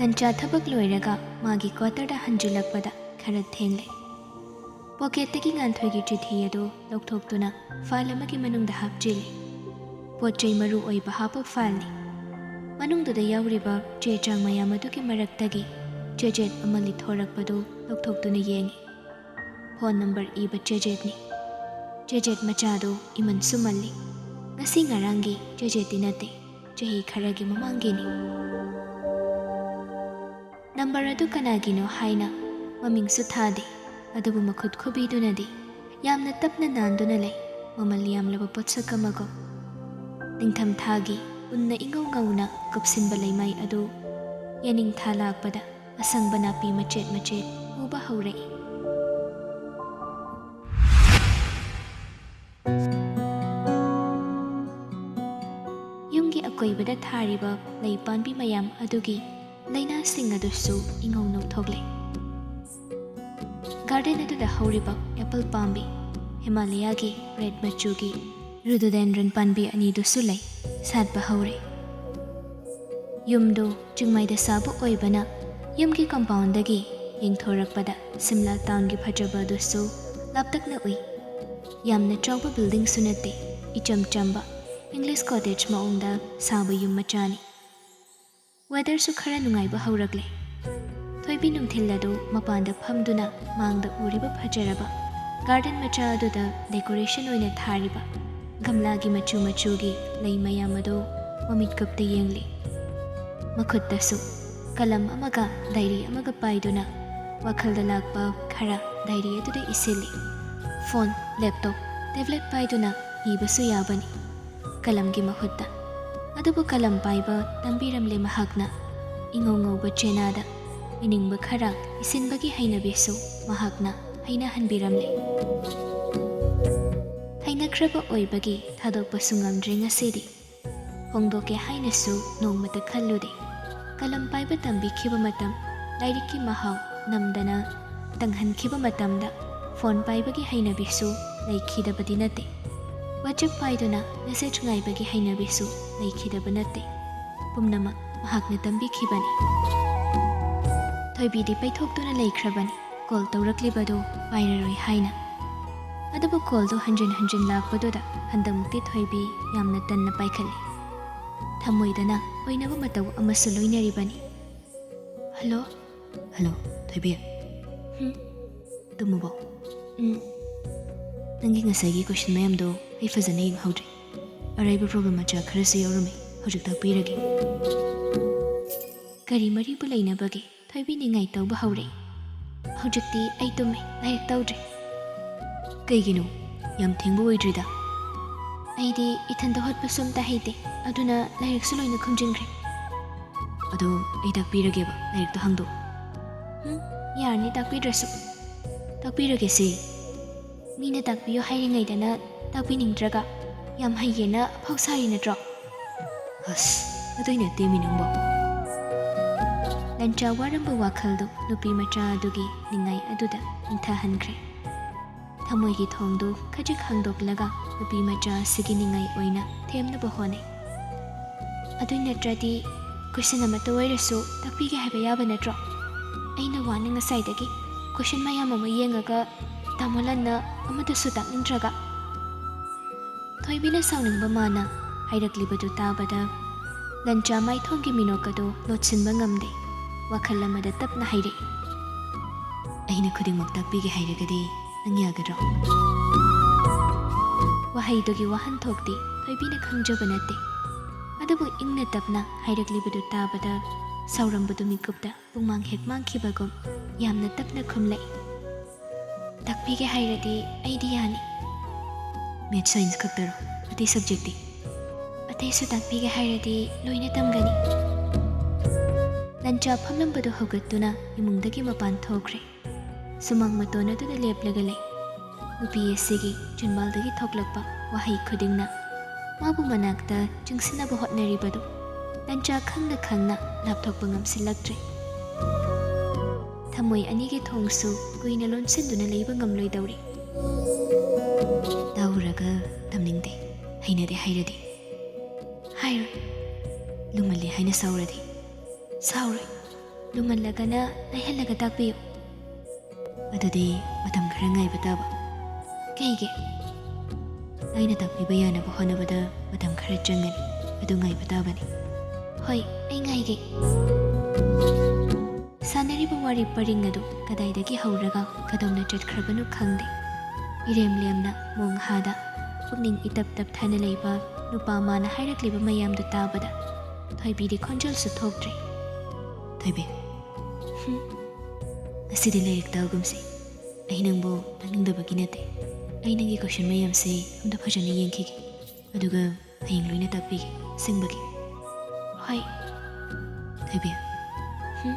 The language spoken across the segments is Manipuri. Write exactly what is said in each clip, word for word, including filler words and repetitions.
ꯇꯟꯆꯥ ꯊꯕꯛ ꯂꯣꯏꯔꯒ ꯃꯥꯒꯤ ꯀ꯭ꯋꯥꯇꯔꯗ ꯍꯟꯖꯤꯜꯂꯛꯄꯗ ꯈꯔ ꯊꯦꯡꯂꯦ꯫ ꯄꯣꯀꯦꯠꯇꯒꯤ ꯉꯥꯟꯊꯣꯏꯒꯤ ꯆꯤꯊꯤ ꯑꯗꯨ ꯂꯧꯊꯣꯛꯇꯨꯅ ꯐꯥꯏꯜ ꯑꯃꯒꯤ ꯃꯅꯨꯡꯗ ꯍꯥꯞꯆꯤꯜꯂꯤ꯫ ꯄꯣꯠ ꯆꯩ ꯃꯔꯨ ꯑꯣꯏꯕ ꯍꯥꯞꯄ ꯐꯥꯏꯜꯅꯤ꯫ ꯃꯅꯨꯡꯗꯨꯗ ꯌꯥꯎꯔꯤꯕ ꯆꯦ ꯆꯥꯡ ꯃꯌꯥꯝ ꯑꯗꯨꯒꯤ ꯃꯔꯛꯇꯒꯤ ꯆꯦꯆꯦꯠ ꯑꯃ ꯂꯤꯊꯣꯔꯛꯄꯗꯨ ꯂꯧꯊꯣꯛꯇꯨꯅ ꯌꯦꯡꯉꯤ꯫ ꯐꯣꯟ ꯅꯝꯕꯔ ꯏꯕ ꯆꯦꯆꯦꯠꯅꯤ꯫ ꯆꯦꯆꯦꯠ ꯃꯆꯥꯗꯨ ꯏꯃꯟꯁꯨ ꯃꯜꯂꯤ꯫ ꯉꯁꯤ ꯉꯔꯥꯡꯒꯤ ꯆꯦꯆꯦꯠꯇꯤ ꯅꯠꯇꯦ, ꯆꯍꯤ ꯈꯔꯒꯤ ꯃꯃꯥꯡꯒꯤꯅꯤ꯫ ꯅꯝꯕꯔ ꯑꯗꯨ ꯀꯅꯥꯒꯤꯅꯣ ꯍꯥꯏꯅ ꯃꯃꯤꯡꯁꯨ ꯊꯥꯗꯦ, ꯑꯗꯨꯕꯨ ꯃꯈꯨꯠ ꯈꯨꯕꯤꯗꯨꯅꯗꯤ ꯌꯥꯝꯅ ꯇꯞꯅ ꯅꯥꯟꯗꯨꯅ ꯂꯩ, ꯃꯃꯜ ꯌꯥꯝꯂꯕ ꯄꯣꯠꯁꯛ ꯑꯃꯒꯨꯝ꯫ ꯅꯤꯡꯊꯝꯊꯥꯒꯤ ꯎꯟꯅ ꯏꯉꯧ ꯉꯧꯅ ꯀꯨꯞꯁꯤꯟꯕ ꯂꯩꯃꯥꯏ ꯑꯗꯨ ꯌꯦꯅꯤꯡꯊꯥ ꯂꯥꯛꯄꯗ ꯑꯁꯪꯕ ꯅꯥꯄꯤ ꯃꯆꯦꯠ ꯃꯆꯦꯠ ꯎꯕ ꯍꯧꯔꯛꯏ꯫ ꯌꯨꯝꯒꯤ ꯑꯀꯣꯏꯕꯗ ꯊꯥꯔꯤꯕ ꯂꯩ ꯄꯥꯝꯕꯤ ꯃꯌꯥꯝ ꯑꯗꯨꯒꯤ ꯂꯩꯅꯥꯁꯤꯡ ꯑꯗꯨꯁꯨ ꯏꯉꯧ ꯉꯧꯊꯣꯛꯂꯦ꯫ ꯒꯥꯔꯗꯦꯟ ꯑꯗꯨꯗ ꯍꯧꯔꯤꯕ ꯑꯦꯄꯜ ꯄꯥꯝꯕꯤ, ꯍꯤꯃꯥꯂꯌꯥꯒꯤ ꯔꯦꯗ ꯃꯆꯨꯒꯤ ꯔꯣꯗꯣꯗꯦꯟꯗ꯭ꯔꯟ ꯄꯥꯝꯕꯤ ꯑꯅꯤꯗꯨꯁꯨ ꯂꯩ ꯁꯥꯠꯄ ꯍꯧꯔꯦ꯫ ꯌꯨꯝꯗꯨ ꯆꯤꯡꯃꯩꯗ ꯁꯥꯕ ꯑꯣꯏꯕꯅ ꯌꯨꯝꯒꯤ ꯀꯝꯄꯥꯎꯟꯗꯒꯤ ꯌꯦꯡꯊꯣꯔꯛꯄꯗ ꯁꯤꯝꯂꯥ ꯇꯥꯎꯟꯒꯤ ꯐꯖꯕ ꯑꯗꯨꯁꯨ ꯂꯥꯞꯇꯛꯅ ꯎꯏ꯫ ꯌꯥꯝꯅ ꯆꯥꯎꯕ ꯕꯤꯜꯗꯤꯡꯁꯨ ꯅꯠꯇꯦ, ꯏꯆꯝ ꯆꯝꯕ ꯏꯪꯂꯤꯁ ꯀꯣꯇꯦꯖ ꯃꯑꯣꯡꯗ ꯁꯥꯕ ꯌꯨꯝ ꯃꯆꯥꯅꯤ꯫ ꯋꯦꯗꯔꯁꯨ ꯈꯔ ꯅꯨꯡꯉꯥꯏꯕ ꯍꯧꯔꯛꯂꯦ꯫ ꯊꯣꯏꯕꯤ ꯅꯨꯡꯊꯤꯜ ꯑꯗꯨ ꯃꯄꯥꯟꯗ ꯐꯝꯗꯨꯅ ꯃꯥꯡꯗ ꯎꯔꯤꯕ ꯐꯖꯔꯕ ꯒꯥꯔꯗꯦꯟ ꯃꯆꯥ ꯑꯗꯨꯗ ꯗꯦꯀꯣꯔꯦꯁꯟ ꯑꯣꯏꯅ ꯊꯥꯔꯤꯕ ꯒꯝꯂꯥꯒꯤ ꯃꯆꯨ ꯃꯆꯨꯒꯤ ꯂꯩ ꯃꯌꯥꯝ ꯑꯗꯨ ꯃꯃꯤꯠꯀꯨꯞꯇ ꯌꯦꯡꯂꯤ꯫ ꯃꯈꯨꯠꯇꯁꯨ ꯀꯂꯝ ꯑꯃꯒ ꯗꯥꯏꯔꯤ ꯑꯃꯒ ꯄꯥꯏꯗꯨꯅ ꯋꯥꯈꯜꯗ ꯂꯥꯛꯄ ꯈꯔ ꯗꯥꯏꯔꯤ ꯑꯗꯨꯗ ꯏꯁꯤꯜꯂꯤ꯫ ꯐꯣꯟ, ꯂꯦꯞꯇꯣꯞ, ꯇꯦꯕ꯭ꯂꯦꯠ ꯄꯥꯏꯗꯨꯅ ꯏꯕꯁꯨ ꯌꯥꯕꯅꯤ ꯀꯂꯝꯒꯤ ꯃꯍꯨꯠꯇ꯫ ꯑꯗꯨꯕꯨ ꯀꯂꯝ ꯄꯥꯏꯕ ꯇꯝꯕꯤꯔꯝꯂꯦ ꯃꯍꯥꯛꯅ꯫ ꯏꯉꯧ ꯉꯧꯕ ꯆꯦꯅꯥꯗ ꯏꯅꯤꯡꯕ ꯈꯔ ꯏꯁꯤꯟꯕꯒꯤ ꯍꯩꯅꯕꯤꯁꯨ ꯃꯍꯥꯛꯅ ꯍꯩꯅꯍꯟꯕꯤꯔꯝꯂꯦ꯫ ꯍꯩꯅꯈ꯭ꯔꯕ ꯑꯣꯏꯕꯒꯤ ꯊꯥꯗꯣꯛꯄꯁꯨ ꯉꯝꯗ꯭ꯔꯦ ꯉꯁꯤꯗꯤ꯫ ꯍꯣꯡꯗꯣꯛꯀꯦ ꯍꯥꯏꯅꯁꯨ ꯅꯣꯡꯃꯇ ꯈꯜꯂꯨꯗꯦ꯫ ꯀꯂꯝ ꯄꯥꯏꯕ ꯇꯝꯕꯤꯈꯤꯕ ꯃꯇꯝ, ꯂꯥꯏꯔꯤꯛꯀꯤ ꯃꯍꯥꯎ ꯅꯝꯗꯅ ꯇꯪꯍꯟꯈꯤꯕ ꯃꯇꯝꯗ ꯐꯣꯟ ꯄꯥꯏꯕꯒꯤ ꯍꯩꯅꯕꯤꯁꯨ ꯂꯩꯈꯤꯗꯕꯗꯤ ꯅꯠꯇꯦ꯫ WhatsApp ꯄꯥꯏꯗꯨꯅ ꯃꯦꯁꯦꯖ ꯉꯥꯏꯕꯒꯤ ꯍꯩꯅꯕꯤꯁꯨ ꯂꯩꯈꯤꯗꯕ ꯅꯠꯇꯦ꯫ ꯄꯨꯝꯅꯃꯛ ꯃꯍꯥꯛꯅ ꯇꯝꯕꯤꯈꯤꯕꯅꯤ꯫ ꯊꯣꯏꯕꯤꯗꯤ ꯄꯩꯊꯣꯛꯇꯨꯅ ꯂꯩꯈ꯭ꯔꯕꯅꯤ꯫ ꯀꯣꯜ ꯇꯧꯔꯛꯂꯤꯕꯗꯨ ꯄꯥꯏꯔꯔꯣꯏ ꯍꯥꯏꯅ꯫ ꯑꯗꯨꯕꯨ ꯀꯣꯜꯗꯨ ꯍꯟꯖꯤꯟ ꯍꯟꯖꯤꯟ ꯂꯥꯛꯄꯗꯨꯗ ꯍꯟꯗꯛꯃꯨꯛꯇꯤ ꯊꯣꯏꯕꯤ ꯌꯥꯝꯅ ꯇꯟꯅ ꯄꯥꯏꯈꯠꯂꯤ꯫ ꯊꯃꯣꯏꯗꯅ ꯑꯣꯏꯅꯕ ꯃꯇꯧ ꯑꯃꯁꯨ ꯂꯣꯏꯅꯔꯤꯕꯅꯤ꯫ "ꯍꯜꯂꯣ?" "ꯍꯜꯂꯣ, ꯊꯣꯏꯕꯤ꯫ ꯍꯨꯝ? ꯇꯨꯝꯃꯕꯣ?" "ꯎꯝ꯫ ꯅꯪꯒꯤ ꯉꯁꯥꯏꯒꯤ ꯀꯣꯏꯁꯟ ꯃꯌꯥꯝꯗꯣ ꯑꯩ ꯐꯖꯅ ꯌꯦꯡꯍꯧꯗ꯭ꯔꯦ꯫ ꯑꯔꯥꯏꯕ ꯄ꯭ꯔꯣꯕ꯭ꯂꯦꯝ ꯃꯆꯥ ꯈꯔꯁꯨ ꯌꯥꯎꯔꯝꯃꯤ꯫ ꯍꯧꯖꯤꯛ ꯇꯥꯛꯄꯤꯔꯒꯦ꯫" ꯀꯔꯤ ꯃꯔꯤꯕꯨ ꯂꯩꯅꯕꯒꯦ? ꯊꯣꯏꯕꯤ ꯅꯤꯡꯉꯥꯏ ꯇꯧꯕ ꯍꯧꯔꯛꯏ꯫ "ꯍꯧꯖꯤꯛꯇꯤ ꯑꯩ ꯇꯨꯝꯃꯦ, ꯂꯥꯏꯔꯤꯛ ꯇꯧꯗ꯭ꯔꯦ꯫" "ꯀꯩꯒꯤꯅꯣ? ꯌꯥꯝ ꯊꯦꯡꯕ ꯑꯣꯏꯗ꯭ꯔꯤꯗ?" "ꯑꯩꯗꯤ ꯏꯊꯟꯗ ꯍꯣꯠꯄꯁꯨ ꯑꯝꯇ ꯍꯩꯇꯦ, ꯑꯗꯨꯅ ꯂꯥꯏꯔꯤꯛꯁꯨ ꯂꯣꯏꯅ ꯈꯨꯝꯖꯤꯟꯈ꯭ꯔꯦ꯫" "ꯑꯗꯣ ꯑꯩ ꯇꯥꯛꯄꯤꯔꯒꯦꯕ, ꯂꯥꯏꯔꯤꯛꯇꯣ ꯍꯥꯡꯗꯣꯛꯑꯣ꯫" "ꯎꯝ, ꯌꯥꯔꯅꯤ, ꯇꯥꯛꯄꯤꯗ꯭ꯔꯁꯨ꯫" "ꯇꯥꯛꯄꯤꯔꯒꯦꯁꯦ꯫" "ꯃꯤꯅ ꯇꯥꯛꯄꯤꯌꯨ ꯍꯥꯏꯔꯤꯉꯩꯗꯅ ꯇꯥꯛꯄꯤꯅꯤꯡꯗ꯭ꯔꯒ, ꯌꯥꯝ ꯍꯩꯌꯦꯅ ꯑꯐꯥꯎ ꯁꯥꯔꯤ ꯅꯠꯇ꯭ꯔꯣ?" "ꯑꯁ, ꯑꯗꯨꯏ ꯅꯠꯇꯦꯃꯤ ꯅꯪꯕꯣ꯫" ꯂꯟꯆꯥ ꯋꯥꯔꯝꯕ ꯋꯥꯈꯜꯗꯨ ꯅꯨꯄꯤ ꯃꯆꯥ ꯑꯗꯨꯒꯤ ꯅꯤꯡꯉꯥꯏ ꯑꯗꯨꯗ ꯏꯪꯊꯍꯟꯈ꯭ꯔꯦ꯫ ꯊꯃꯣꯏꯒꯤ ꯊꯣꯡꯗꯨ ꯈꯖꯤꯛ ꯍꯥꯡꯗꯣꯛꯂꯒ ꯅꯨꯄꯤ ꯃꯆꯥ ꯑꯁꯤꯒꯤ ꯅꯤꯡꯉꯥꯏ ꯑꯣꯏꯅ ꯊꯦꯝꯅꯕ ꯍꯣꯠꯅꯩ꯫ "ꯑꯗꯨ ꯅꯠꯇ꯭ꯔꯗꯤ ꯀꯣꯏꯁꯟ ꯑꯃꯠꯇ ꯑꯣꯏꯔꯁꯨ ꯇꯥꯛꯄꯤꯒꯦ ꯍꯥꯏꯕ ꯌꯥꯕ ꯅꯠꯇ꯭ꯔꯣ? ꯑꯩꯅ ꯋꯥꯅ ꯉꯁꯥꯏꯗꯒꯤ ꯀꯣꯏꯁꯟ ꯃꯌꯥꯝ ꯑꯃ ꯌꯦꯡꯉꯒ ꯇꯥꯃꯣ ꯂꯟꯅ ꯑꯃꯠꯇꯁꯨ ꯇꯥꯛꯅꯤꯡꯗ꯭ꯔꯒ꯫" ꯊꯣꯏꯕꯤꯅ ꯁꯥꯎꯅꯤꯡꯕ ꯃꯥꯅ ꯍꯥꯏꯔꯛꯂꯤꯕꯗꯨ ꯇꯥꯕꯗ ꯂꯟꯆꯥ ꯃꯥꯏꯊꯣꯡꯒꯤ ꯃꯤꯅꯣꯛ ꯑꯗꯨ ꯂꯣꯠꯁꯤꯟꯕ ꯉꯝꯗꯦ꯫ ꯋꯥꯈꯜ ꯑꯃꯗ ꯇꯞꯅ ꯍꯥꯏꯔꯛꯏ, "ꯑꯩꯅ ꯈꯨꯗꯤꯡꯃꯛ ꯇꯥꯛꯄꯤꯒꯦ ꯍꯥꯏꯔꯒꯗꯤ ꯅꯪ ꯌꯥꯒꯗ꯭ꯔꯣ?" ꯋꯥꯍꯩꯗꯨꯒꯤ ꯋꯥꯍꯟꯊꯣꯛꯇꯤ ꯊꯣꯏꯕꯤꯅ ꯈꯪꯖꯕ ꯅꯠꯇꯦ꯫ ꯑꯗꯨꯕꯨ ꯏꯪꯅ ꯇꯞꯅ ꯍꯥꯏꯔꯛꯂꯤꯕꯗꯨ ꯇꯥꯕꯗ ꯁꯥꯎꯔꯝꯕꯗꯨ ꯃꯤꯀꯨꯞꯇ ꯄꯨꯡꯃꯥꯡ ꯍꯦꯛ ꯃꯥꯡꯈꯤꯕꯒꯨꯝ ꯌꯥꯝꯅ ꯇꯞꯅ ꯈꯨꯝꯂꯛꯏ, "ꯇꯥꯛꯄꯤꯒꯦ ꯍꯥꯏꯔꯗꯤ ꯑꯩꯗꯤ ꯌꯥꯅꯤ꯫" "ꯃꯦꯠꯁ ꯁꯥꯏꯟꯁ ꯈꯛꯇꯔꯣ? ꯑꯇꯩ ꯁꯕꯖꯦꯛꯇꯤ?" "ꯑꯇꯩꯁꯨ ꯇꯥꯛꯄꯤꯒꯦ ꯍꯥꯏꯔꯗꯤ ꯂꯣꯏꯅ ꯇꯝꯒꯅꯤ꯫" ꯂꯟꯆꯥ ꯐꯝꯂꯝꯕꯗꯨ ꯍꯧꯒꯠꯇꯨꯅ ꯏꯃꯨꯡꯗꯒꯤ ꯃꯄꯥꯟ ꯊꯣꯛꯈ꯭ꯔꯦ꯫ ꯁꯨꯃꯥꯡ ꯃꯇꯣꯟ ꯑꯗꯨꯗ ꯂꯦꯞꯂꯒ ꯂꯩ꯫ ꯅꯨꯄꯤ ꯑꯁꯤꯒꯤ ꯆꯤꯟꯕꯥꯜꯗꯒꯤ ꯊꯣꯛꯂꯛꯄ ꯋꯥꯍꯩ ꯈꯨꯗꯤꯡꯅ ꯃꯥꯕꯨ ꯃꯅꯥꯛꯇ ꯆꯤꯡꯁꯤꯟꯅꯕ ꯍꯣꯠꯅꯔꯤꯕꯗꯨ ꯂꯟꯆꯥ ꯈꯪꯅ ꯈꯪꯅ ꯂꯥꯞꯊꯣꯛꯄ ꯉꯝꯁꯤꯜꯂꯛꯇ꯭ꯔꯦ꯫ ꯊꯃꯣꯏ ꯑꯅꯤꯒꯤ ꯊꯣꯡꯁꯨ ꯀꯨꯏꯅ ꯂꯣꯟꯁꯤꯟꯗꯨꯅ ꯂꯩꯕ ꯉꯝꯂꯣꯏꯗꯧꯔꯤ꯫ "ꯇꯥꯎꯔꯒ ꯇꯝꯅꯤꯡꯗꯦ, ꯍꯩꯅꯗꯦ ꯍꯥꯏꯔꯗꯤ?" "ꯍꯥꯏꯔꯣꯏ꯫" "ꯂꯨꯃꯜꯂꯤ ꯍꯥꯏꯅ ꯁꯥꯎꯔꯗꯤ?" "ꯁꯥꯎꯔꯣꯏ꯫" ꯂꯨꯃꯜꯂꯒꯅ ꯂꯥꯏꯍꯜꯂꯒ ꯇꯥꯛꯄꯤꯌꯨ꯫ ꯑꯗꯨꯗꯤ ꯃꯇꯝ ꯈꯔ ꯉꯥꯏꯕ ꯇꯥꯕ꯫ ꯀꯩꯒꯤ? ꯑꯩꯅ ꯇꯥꯛꯄꯤꯕ ꯌꯥꯅꯕ ꯍꯣꯠꯅꯕꯗ ꯃꯇꯝ ꯈꯔ ꯆꯪꯒꯅꯤ꯫ ꯑꯗꯨ ꯉꯥꯏꯕ ꯇꯥꯕꯅꯤ꯫ ꯍꯣꯏ, ꯑꯩ ꯉꯥꯏꯒꯦ꯫ ꯁꯥꯟꯅꯔꯤꯕ ꯋꯥꯔꯤ ꯄꯔꯤꯡ ꯑꯗꯨ ꯀꯗꯥꯏꯗꯒꯤ ꯍꯧꯔꯒ ꯀꯗꯣꯝꯅ ꯆꯠꯈ꯭ꯔꯕꯅꯣ ꯈꯪꯗꯦ꯫ ꯏꯔꯦꯝ ꯂꯦꯝꯅ ꯃꯣꯡꯍꯥꯗ ꯄꯨꯛꯅꯤꯡ ꯏꯇꯞ ꯇꯞꯊꯅ ꯂꯩꯕ ꯅꯨꯄꯥ ꯑꯃꯅ ꯍꯥꯏꯔꯛꯂꯤꯕ ꯃꯌꯥꯝꯗꯨ ꯇꯥꯕꯗ ꯊꯣꯏꯕꯤꯗꯤ ꯈꯣꯟꯖꯦꯜꯁꯨ ꯊꯣꯛꯇ꯭ꯔꯦ꯫ ꯊꯣꯏꯕꯤ, ꯍꯨꯝ, ꯉꯁꯤꯗꯤ ꯂꯥꯏꯔꯤꯛ ꯇꯥꯒꯨꯝꯁꯤ꯫ ꯑꯩ ꯅꯪꯕꯨ ꯇꯥꯛꯅꯤꯡꯗꯕꯒꯤ ꯅꯠꯇꯦ꯫ ꯑꯩ ꯅꯪꯒꯤ ꯀꯣꯏꯁꯟ ꯃꯌꯥꯝꯁꯦ ꯑꯝꯇ ꯐꯖꯅ ꯌꯦꯡꯈꯤꯒꯦ, ꯑꯗꯨꯒ ꯍꯌꯦꯡ ꯂꯣꯏꯅ ꯇꯥꯛꯄꯤꯒꯦ꯫ ꯑꯁꯦꯡꯕꯒꯤ꯫ ꯍꯣꯏ꯫ ꯊꯣꯏꯕꯤ꯫ ꯍꯨꯝ꯫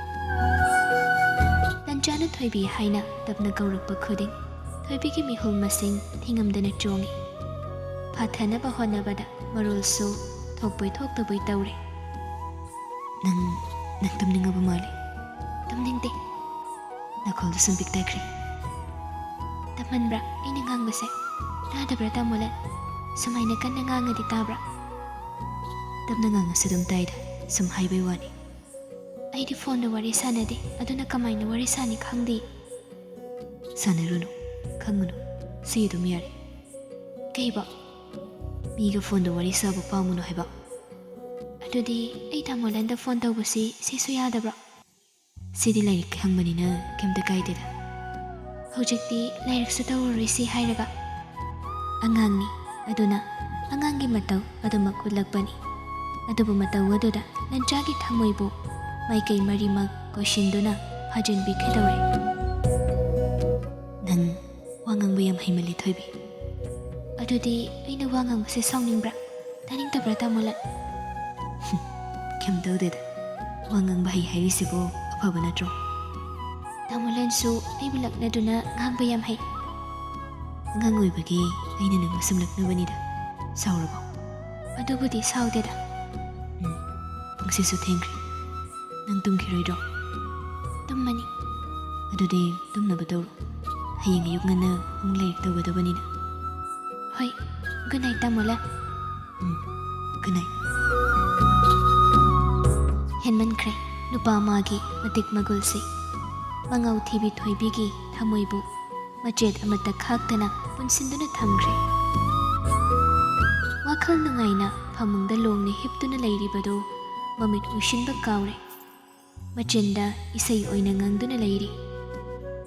ꯇꯟꯖꯥꯅ ꯊꯣꯏꯕꯤ ꯍꯥꯏꯅ ꯇꯞꯅ ꯀꯧꯔꯛꯄ ꯈꯨꯗꯤꯡ ꯊꯣꯏꯕꯤꯒꯤ ꯃꯤꯍꯨꯜ ꯃꯁꯤꯡ ꯊꯤꯉꯝꯗꯅ ꯆꯣꯡꯏ꯫ ꯐꯥꯊꯅꯕ ꯍꯣꯠꯅꯕꯗ ꯃꯔꯣꯜꯁꯨ ꯊꯣꯛꯄꯣꯏ ꯊꯣꯛꯇꯕꯣꯏ ꯇꯧꯔꯦ꯫ ꯅꯪ, ꯅꯪ ꯇꯨꯝꯅꯤꯡꯉꯕ ꯃꯥꯜꯂꯦ꯫ ꯇꯨꯝꯅꯤꯡꯗꯦ꯫ ꯅꯈꯣꯜꯗꯨ ꯁꯨꯝ ꯄꯤꯛꯊꯈ꯭ꯔꯦ꯫ ꯇꯞꯃꯟꯕ꯭ꯔꯥ ꯑꯩꯅ ꯉꯥꯡꯕꯁꯦ? ꯇꯥꯗꯕ꯭ꯔꯥ, ꯇꯥꯃꯣꯂꯟ? ꯁꯨꯃꯥꯏꯅ ꯀꯟꯅ ꯉꯥꯡꯉꯗꯤ ꯇꯥꯕ꯭ꯔꯥ? ꯇꯞꯅ ꯉꯥꯡꯉꯁꯨ ꯑꯗꯨꯝ ꯇꯥꯏꯗ, ꯁꯨꯝ ꯍꯥꯏꯕꯩ ꯋꯥꯅꯤ꯫ ꯑꯩꯗꯤ ꯐꯣꯟꯗ ꯋꯥꯔꯤ ꯁꯥꯟꯅꯗꯦ, ꯑꯗꯨꯅ ꯀꯃꯥꯏꯅ ꯋꯥꯔꯤ ꯁꯥꯅꯤ ꯈꯪꯗꯦ꯫ ꯁꯥꯟꯅꯔꯨꯅꯨ, ꯈꯪꯉꯨꯅꯨ, ꯁꯤ ꯑꯗꯨꯝ ꯌꯥꯔꯦ꯫ ꯀꯩꯕ? ꯃꯤꯒ ꯐꯣꯟꯗ ꯋꯥꯔꯤ ꯁꯥꯕ ꯄꯥꯝꯃꯨꯅꯨ ꯍꯥꯏꯕ꯫ ꯑꯗꯨꯗꯤ ꯑꯩ ꯇꯥꯃꯣꯂꯟꯗ ꯐꯣꯟ ꯇꯧꯕꯁꯤ ꯁꯤꯁꯨ ꯌꯥꯗꯕ꯭ꯔꯥ? ꯁꯤꯗꯤ ꯂꯥꯏꯔꯤꯛꯀꯤ ꯍꯪꯕꯅꯤꯅ ꯀꯩꯝꯇ ꯀꯥꯏꯗꯦꯗ꯫ ꯍꯧꯖꯤꯛꯇꯤ ꯂꯥꯏꯔꯤꯛꯁꯨ ꯇꯧꯔꯔꯣꯏꯁꯤ ꯍꯥꯏꯔꯒ? ꯑꯉꯥꯡꯅꯤ, ꯑꯗꯨꯅ ꯑꯉꯥꯡꯒꯤ ꯃꯇꯧ ꯑꯗꯨꯃꯛ ꯎꯠꯂꯛꯄꯅꯤ꯫ ꯑꯗꯨꯕꯨ ꯃꯇꯧ ꯑꯗꯨꯗ ꯂꯟꯆꯥꯒꯤ ꯊꯃꯣꯏꯕꯨ ꯃꯥꯏꯀꯩ ꯃꯔꯤꯃꯛ ꯀꯣꯏꯁꯤꯟꯗꯨꯅ ꯐꯥꯖꯤꯟꯕꯤꯈꯤꯗꯧꯔꯦ꯫ ꯅꯪ ꯋꯥ ꯉꯥꯡꯕ ꯌꯥꯝ ꯍꯩꯃꯜꯂꯤ, ꯊꯣꯏꯕꯤ꯫ ꯑꯗꯨꯗꯤ ꯑꯩꯅ ꯋꯥ ꯉꯥꯡꯕꯁꯦ ꯁꯥꯎꯅꯤꯡꯕ꯭ꯔꯥ? ꯇꯥꯅꯤꯡꯗꯕ꯭ꯔꯥ, ꯇꯥꯃꯣꯂꯟ? ꯀꯩꯝ ꯇꯧꯗꯦꯗ꯫ ꯋꯥ ꯉꯥꯡꯕ ꯍꯩ ꯍꯥꯏꯔꯤꯁꯤꯕꯨ ꯑꯐꯕ ꯅꯠꯇ꯭ꯔꯣ? ꯇꯥꯃꯣꯂꯟꯁꯨ ꯑꯩꯕꯨ ꯂꯛꯅꯗꯨꯅ ꯉꯥꯡꯕ ꯌꯥꯝ ꯍꯩ꯫ ꯑꯉꯥꯡ ꯑꯣꯏꯕꯒꯤ ꯑꯩꯅ ꯅꯪꯕꯨ ꯁꯨꯝ ꯂꯛꯅꯕꯅꯤꯗ꯫ ꯁꯥꯎꯔꯕꯣ? ꯑꯗꯨꯕꯨꯗꯤ ꯁꯥꯎꯗꯦꯗ꯫ ꯎꯝ, ꯄꯨꯡꯁꯤꯁꯨ ꯊꯦꯡꯈ꯭ꯔꯦ꯫ ꯅꯪ ꯇꯨꯝꯈꯤꯔꯣꯏꯗ꯭ꯔꯣ? ꯇꯨꯝꯃꯅꯤ꯫ ꯑꯗꯨꯗꯤ ꯇꯨꯝꯅꯕ ꯇꯧꯔꯣ꯫ ꯍꯌꯦꯡ ꯑꯌꯨꯛ ꯉꯟꯅ ꯑꯃꯨꯛ ꯂꯥꯏꯔꯤꯛ ꯇꯧꯒꯗꯕꯅꯤꯅ꯫ ꯍꯣꯏ, good night, ꯇꯥꯃꯣꯂꯟ꯫ ꯎꯝ, good night꯫ ꯍꯦꯟꯃꯟꯈ꯭ꯔꯦ꯫ ꯅꯨꯄꯥ ꯃꯥꯒꯤ ꯃꯇꯤꯛ ꯃꯒꯨꯜꯁꯤ ꯃꯉꯥꯎ ꯊꯤꯕꯤ ꯊꯣꯏꯕꯤꯒꯤ ꯊꯃꯣꯏꯕꯨ ꯃꯆꯦꯠ ꯑꯃꯠꯇ ꯈꯥꯛꯇꯅ ꯄꯨꯟꯁꯤꯟꯗꯨꯅ ꯊꯝꯈ꯭ꯔꯦ꯫ ꯋꯥꯈꯜ ꯅꯨꯡꯉꯥꯏꯅ ꯐꯃꯨꯡꯗ ꯂꯣꯡꯅ ꯍꯤꯞꯇꯨꯅ ꯂꯩꯔꯤꯕꯗꯨ ꯃꯃꯤꯠ ꯎꯏꯁꯤꯟꯕ ꯀꯥꯎꯔꯦ꯫ ꯃꯆꯤꯟꯗ ꯏꯁꯩ ꯑꯣꯏꯅ ꯉꯪꯗꯨꯅ ꯂꯩꯔꯤ꯫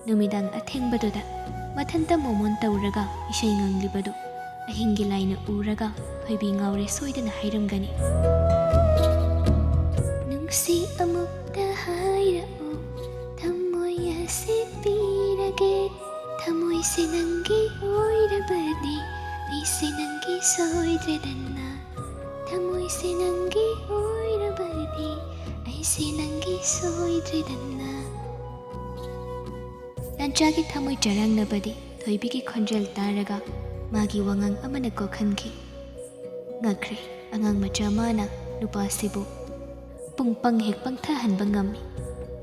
ꯅꯨꯃꯤꯗꯥꯡ ꯑꯊꯦꯡꯕꯗꯨꯗ ꯃꯊꯟꯇ ꯃꯣꯃꯣꯟ ꯇꯧꯔꯒ ꯏꯁꯩ ꯉꯪꯂꯤꯕꯗꯨ ꯑꯍꯤꯡꯒꯤ ꯂꯥꯏꯅ ꯎꯔꯒ ꯊꯣꯏꯕꯤ ꯉꯥꯎꯔꯦ ꯁꯣꯏꯗꯅ ꯍꯥꯏꯔꯝꯒꯅꯤ꯫ ꯅꯨꯡꯁꯤ ꯑꯃꯨꯛꯇ ꯍꯥꯏꯔꯛꯎ, ꯊꯃꯣꯏ ꯑꯁꯤ ꯄꯤꯔꯒꯦ꯫ ꯊꯃꯣꯏꯁꯦ ꯅꯪꯒꯤ ꯑꯣꯏꯔꯕꯅꯤ, ꯑꯩꯁꯦ ꯅꯪꯒꯤ ꯁꯣꯏꯗ꯭ꯔꯦꯗꯅ꯫ ꯊꯃꯣꯏꯁꯦ ꯅꯪꯒꯤ ꯑꯣꯏꯔꯕꯅꯤ, ꯑꯩꯁꯦ ꯅꯪꯒꯤ ꯁꯣꯏꯗ꯭ꯔꯦꯗꯅ꯫ ꯂꯟꯆꯥꯒꯤ ꯊꯃꯣꯏ ꯆꯔꯥꯡꯅꯕꯗꯤ ꯊꯣꯏꯕꯤꯒꯤ ꯈꯣꯟꯖꯦꯜ ꯇꯥꯔꯒ ꯃꯥꯒꯤ ꯋꯥꯉꯥꯡ ꯑꯃꯅ ꯀꯣꯛꯍꯟꯈꯤ꯫ ꯉꯛꯈ꯭ꯔꯦ, ꯑꯉꯥꯡ ꯃꯆꯥ ꯃꯥꯅ ꯅꯨꯄꯥꯁꯤꯕꯨ ꯄꯨꯡ ꯄꯪ ꯍꯦꯛ ꯄꯪꯊꯍꯟꯕ ꯉꯝꯃꯤ꯫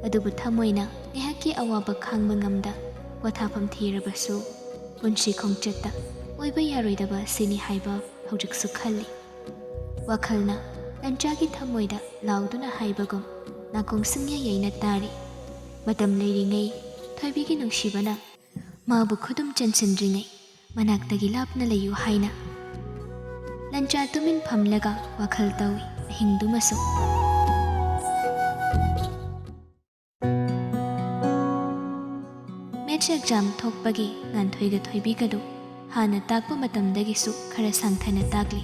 ꯑꯗꯨꯕꯨ ꯊꯃꯣꯏꯅ ꯉꯥꯏꯍꯥꯛꯀꯤ ꯑꯋꯥꯕ ꯈꯥꯡꯕ ꯉꯝꯗ ꯄꯣꯊꯥꯐꯝ ꯊꯤꯔꯕꯁꯨ ꯄꯨꯟꯁꯤ ꯈꯣꯡꯆꯠꯇ ꯑꯣꯏꯕ ꯌꯥꯔꯣꯏꯗꯕ ꯁꯤꯅꯤ ꯍꯥꯏꯕ ꯍꯧꯖꯤꯛꯁꯨ ꯈꯜꯂꯤ꯫ ꯋꯥꯈꯜꯅ ꯂꯟꯆꯥꯒꯤ ꯊꯃꯣꯏꯗ ꯂꯥꯎꯗꯨꯅ ꯍꯥꯏꯕꯒꯨꯝ ꯅꯥꯀꯣꯡ ꯁꯨꯡꯌꯩ ꯌꯩꯅ ꯇꯥꯔꯤ꯫ ꯃꯇꯝ ꯂꯩꯔꯤꯉꯩ ꯊꯣꯏꯕꯤꯒꯤ ꯅꯨꯡꯁꯤꯕꯅ ꯃꯥꯕꯨ ꯈꯨꯗꯨꯝ ꯆꯟꯁꯤꯟꯗ꯭ꯔꯤꯉꯩ ꯃꯅꯥꯛꯇꯒꯤ ꯂꯥꯞꯅ ꯂꯩꯌꯨ ꯍꯥꯏꯅ꯫ ꯂꯟꯆꯥ ꯇꯨꯃꯤꯟ ꯐꯝꯂꯒ ꯋꯥꯈꯜ ꯇꯧꯏ ꯑꯍꯤꯡꯗꯨꯃꯁꯨ꯫ ꯃꯦꯠꯁ ꯑꯦꯛꯖꯥꯝ ꯊꯣꯛꯄꯒꯤ ꯉꯥꯟꯊꯣꯏꯒ ꯊꯣꯏꯕꯤꯒꯗꯨ ꯍꯥꯟꯅ ꯇꯥꯛꯄ ꯃꯇꯝꯗꯒꯤꯁꯨ ꯈꯔ ꯁꯥꯡꯊꯅ ꯇꯥꯛꯂꯤ꯫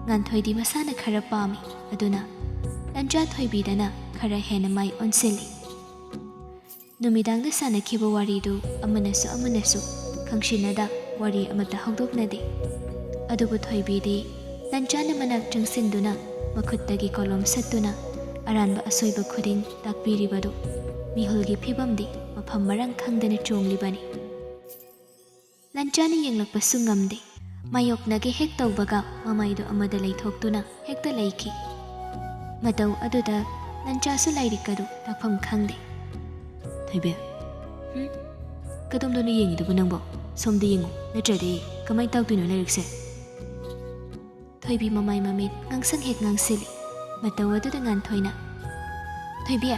ꯉꯥꯟꯊꯣꯏꯗꯤ ꯃꯁꯥꯅ ꯈꯔ ꯄꯥꯝꯃꯤ, ꯑꯗꯨꯅ ꯂꯟꯆꯥ ꯊꯣꯏꯕꯤꯗꯅ ꯈꯔ ꯍꯦꯟꯅ ꯃꯥꯏ ꯑꯣꯟꯁꯤꯜꯂꯤ꯫ ꯅꯨꯃꯤꯗꯥꯡꯗ ꯁꯥꯟꯅꯈꯤꯕ ꯋꯥꯔꯤꯗꯨ ꯑꯃꯅꯁꯨ ꯑꯃꯅꯁꯨ ꯈꯪꯁꯤꯟꯅꯗ ꯋꯥꯔꯤ ꯑꯃꯠꯇ ꯍꯧꯗꯣꯛꯅꯗꯦ꯫ ꯑꯗꯨꯕꯨ ꯊꯣꯏꯕꯤꯗꯤ ꯂꯟꯆꯥꯅ ꯃꯅꯥꯛ ꯆꯪꯁꯤꯟꯗꯨꯅ ꯃꯈꯨꯠꯇꯒꯤ ꯀꯣꯂꯣꯝ ꯁꯠꯇꯨꯅ ꯑꯔꯥꯟꯕ ꯑꯁꯣꯏꯕ ꯈꯨꯗꯤꯡ ꯇꯥꯛꯄꯤꯔꯤꯕꯗꯨ ꯃꯤꯍꯨꯜꯒꯤ ꯐꯤꯕꯝꯗꯤ ꯃꯐꯝ ꯃꯔꯥꯡ ꯈꯪꯗꯅ ꯆꯣꯡꯂꯤꯕꯅꯤ꯫ ꯂꯟꯆꯥꯅ ꯌꯦꯡꯂꯛꯄꯁꯨ ꯉꯝꯗꯦ꯫ ꯃꯥꯌꯣꯛꯅꯒꯦ ꯍꯦꯛ ꯇꯧꯕꯒ ꯃꯃꯥꯏꯗꯨ ꯑꯃꯗ ꯂꯩꯊꯣꯛꯇꯨꯅ ꯍꯦꯛꯇ ꯂꯩꯈꯤ꯫ ꯃꯇꯧ ꯑꯗꯨꯗ ꯂꯟꯆꯥꯁꯨ ꯂꯥꯏꯔꯤꯛ ꯑꯗꯨ ꯇꯥꯛꯐꯝ ꯈꯪꯗꯦ꯫ ꯊꯣꯏꯕꯤ, ꯍꯨꯝ? ꯀꯗꯣꯝꯗꯅꯣ ꯌꯦꯡꯉꯤꯗꯨꯕꯨ ꯅꯪꯕꯣ? ꯁꯣꯝꯗ ꯌꯦꯡꯉꯨ, ꯅꯠꯇ꯭ꯔꯗꯤ ꯀꯃꯥꯏ ꯇꯥꯛꯇꯣꯏꯅꯣ ꯂꯥꯏꯔꯤꯛꯁꯦ? ꯊꯣꯏꯕꯤ ꯃꯃꯥꯏ ꯃꯃꯤꯠ ꯉꯥꯡꯁꯪ ꯍꯦꯛ ꯉꯥꯡꯁꯤꯜꯂꯤ꯫ ꯃꯇꯧ ꯑꯗꯨꯗ ꯉꯥꯟꯊꯣꯏꯅ, ꯊꯣꯏꯕꯤ,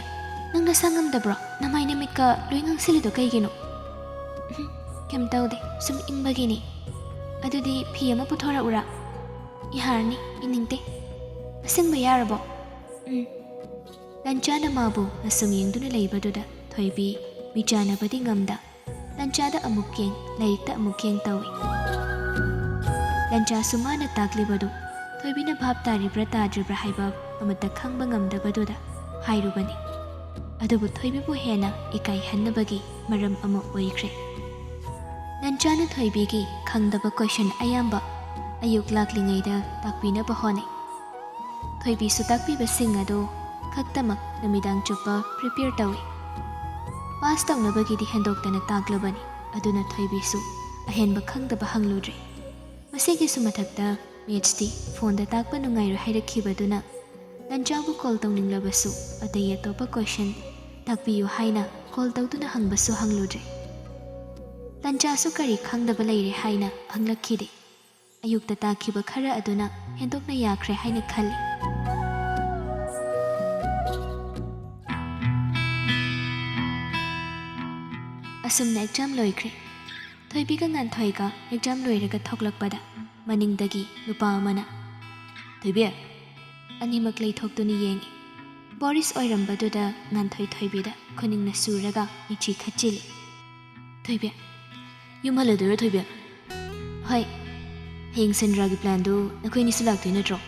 ꯅꯪ ꯅꯁꯥ ꯉꯝꯗꯕ꯭ꯔꯣ? ꯅꯃꯥꯏ ꯅꯃꯤꯠꯀ ꯂꯣꯏ ꯉꯥꯡꯁꯤꯜꯂꯤꯗꯣ ꯀꯩꯒꯤꯅꯣ? ꯎꯝ, ꯀꯩꯝ ꯇꯧꯗꯦ, ꯁꯨꯝ ꯏꯪꯕꯒꯤꯅꯤ꯫ ꯑꯗꯨꯗꯤ ꯐꯤ ꯑꯃ ꯄꯨꯊꯣꯔꯛꯎꯔꯥ? ꯌꯥꯔꯅꯤ, ꯏꯅꯤꯡꯗꯦ꯫ ꯑꯁꯦꯡꯕ ꯌꯥꯔꯕꯣ? ꯎꯝ꯫ ꯂꯟꯆꯥꯅ ꯃꯥꯕꯨ ꯑꯁꯨꯝ ꯌꯦꯡꯗꯨꯅ ꯂꯩꯕꯗꯨꯗ ꯊꯣꯏꯕꯤ ꯃꯤꯆꯥꯟꯅꯕꯗꯤ ꯉꯝꯗ ꯂꯟꯆꯥꯗ ꯑꯃꯨꯛ ꯌꯦꯡ, ꯂꯥꯏꯔꯤꯛꯇ ꯑꯃꯨꯛ ꯌꯦꯡ ꯇꯧꯏ꯫ ꯂꯟꯆꯥꯁꯨ ꯃꯥꯅ ꯇꯥꯛꯂꯤꯕꯗꯨ ꯊꯣꯏꯕꯤꯅ ꯚꯥꯞ ꯇꯥꯔꯤꯕ꯭ꯔꯥ ꯇꯥꯗ꯭ꯔꯤꯕ꯭ꯔꯥ ꯍꯥꯏꯕ ꯑꯃꯠꯇ ꯈꯪꯕ ꯉꯝꯗꯕꯗꯨꯗ ꯍꯥꯏꯔꯨꯕꯅꯤ꯫ ꯑꯗꯨꯕꯨ ꯊꯣꯏꯕꯤꯕꯨ ꯍꯦꯟꯅ ꯏꯀꯥꯏꯍꯟꯅꯕꯒꯤ ꯃꯔꯝ ꯑꯃ ꯑꯣꯏꯈ꯭ꯔꯦ꯫ ꯂꯟꯆꯥꯅ ꯊꯣꯏꯕꯤꯒꯤ ꯈꯪꯗꯕ ꯀꯣꯏꯁꯟ ꯑꯌꯥꯝꯕ ꯑꯌꯨꯛ ꯂꯥꯛꯂꯤꯉꯩꯗ ꯇꯥꯛꯄꯤꯅꯕ ꯍꯣꯠꯅꯩ꯫ ꯊꯣꯏꯕꯤꯁꯨ ꯇꯥꯛꯄꯤꯕꯁꯤꯡ ꯑꯗꯨ ꯈꯛꯇꯃꯛ ꯅꯨꯃꯤꯗꯥꯡ ꯆꯨꯞꯄ ꯄ꯭ꯔꯤꯄꯦꯌꯔ ꯇꯧꯏ꯫ ꯄꯥꯁ ꯇꯧꯅꯕꯒꯤꯗꯤ ꯍꯦꯟꯗꯣꯛꯇꯅ ꯇꯥꯛꯂꯕꯅꯤ, ꯑꯗꯨꯅ ꯊꯣꯏꯕꯤꯁꯨ ꯑꯍꯦꯟꯕ ꯈꯪꯗꯕ ꯍꯪꯂꯨꯗ꯭ꯔꯦ꯫ ꯃꯁꯤꯒꯤꯁꯨ ꯃꯊꯛꯇ ꯃꯦꯠꯁꯇꯤ ꯐꯣꯟꯗ ꯇꯥꯛꯄ ꯅꯨꯡꯉꯥꯏꯔꯣꯏ ꯍꯥꯏꯔꯛꯈꯤꯕꯗꯨꯅ ꯂꯟꯆꯥꯕꯨ ꯀꯣꯜ ꯇꯧꯅꯤꯡꯂꯕꯁꯨ ꯑꯇꯩ ꯑꯇꯣꯞꯄ ꯀꯣꯏꯁꯟ ꯇꯥꯛꯄꯤꯌꯨ ꯍꯥꯏꯅ ꯀꯣꯜ ꯇꯧꯗꯨꯅ ꯍꯪꯕꯁꯨ ꯍꯪꯂꯨꯗ꯭ꯔꯦ꯫ ꯂꯟꯆꯥꯁꯨ ꯀꯔꯤ ꯈꯪꯗꯕ ꯂꯩꯔꯦ ꯍꯥꯏꯅ ꯍꯪꯂꯛꯈꯤꯗꯦ꯫ ꯑꯌꯨꯛꯇ ꯇꯥꯛꯈꯤꯕ ꯈꯔ ꯑꯗꯨꯅ ꯍꯦꯟꯗꯣꯛꯅ ꯌꯥꯈ꯭ꯔꯦ ꯍꯥꯏꯅ ꯈꯜꯂꯤ꯫ ꯑꯁꯨꯝꯅ ꯑꯦꯛꯖꯥꯝ ꯂꯣꯏꯈ꯭ꯔꯦ꯫ ꯊꯣꯏꯕꯤꯒ ꯉꯥꯟꯊꯣꯏꯒ ꯑꯦꯛꯖꯥꯝ ꯂꯣꯏꯔꯒ ꯊꯣꯛꯂꯛꯄꯗ ꯃꯅꯤꯡꯗꯒꯤ ꯅꯨꯄꯥ ꯑꯃꯅ, "ꯊꯣꯏꯕꯤ!" ꯑꯅꯤꯃꯛ ꯂꯩꯊꯣꯛꯇꯨꯅ ꯌꯦꯡꯉꯤ꯫ ꯕꯣꯔꯤꯁ ꯑꯣꯏꯔꯝꯕꯗꯨꯗ ꯉꯥꯟꯊꯣꯏ ꯊꯣꯏꯕꯤꯗ ꯈꯨꯅꯤꯡꯅ ꯁꯨꯔꯒ ꯃꯤꯠꯆꯤ ꯈꯠꯆꯤꯜꯂꯤ꯫ "ꯊꯣꯏꯕꯤ, ꯌꯨꯝ ꯍꯜꯂꯗꯣꯏꯔꯣ ꯊꯣꯏꯕꯤ?" "ꯍꯣꯏ꯫ ꯍꯌꯦꯡ ꯁꯦꯟꯗ꯭ꯔꯥꯒꯤ ꯄ꯭ꯂꯥꯟꯗꯨ ꯅꯈꯣꯏ ꯑꯅꯤꯁꯨ ꯂꯥꯛꯇꯣꯏ ꯅꯠꯇ꯭ꯔꯣ?"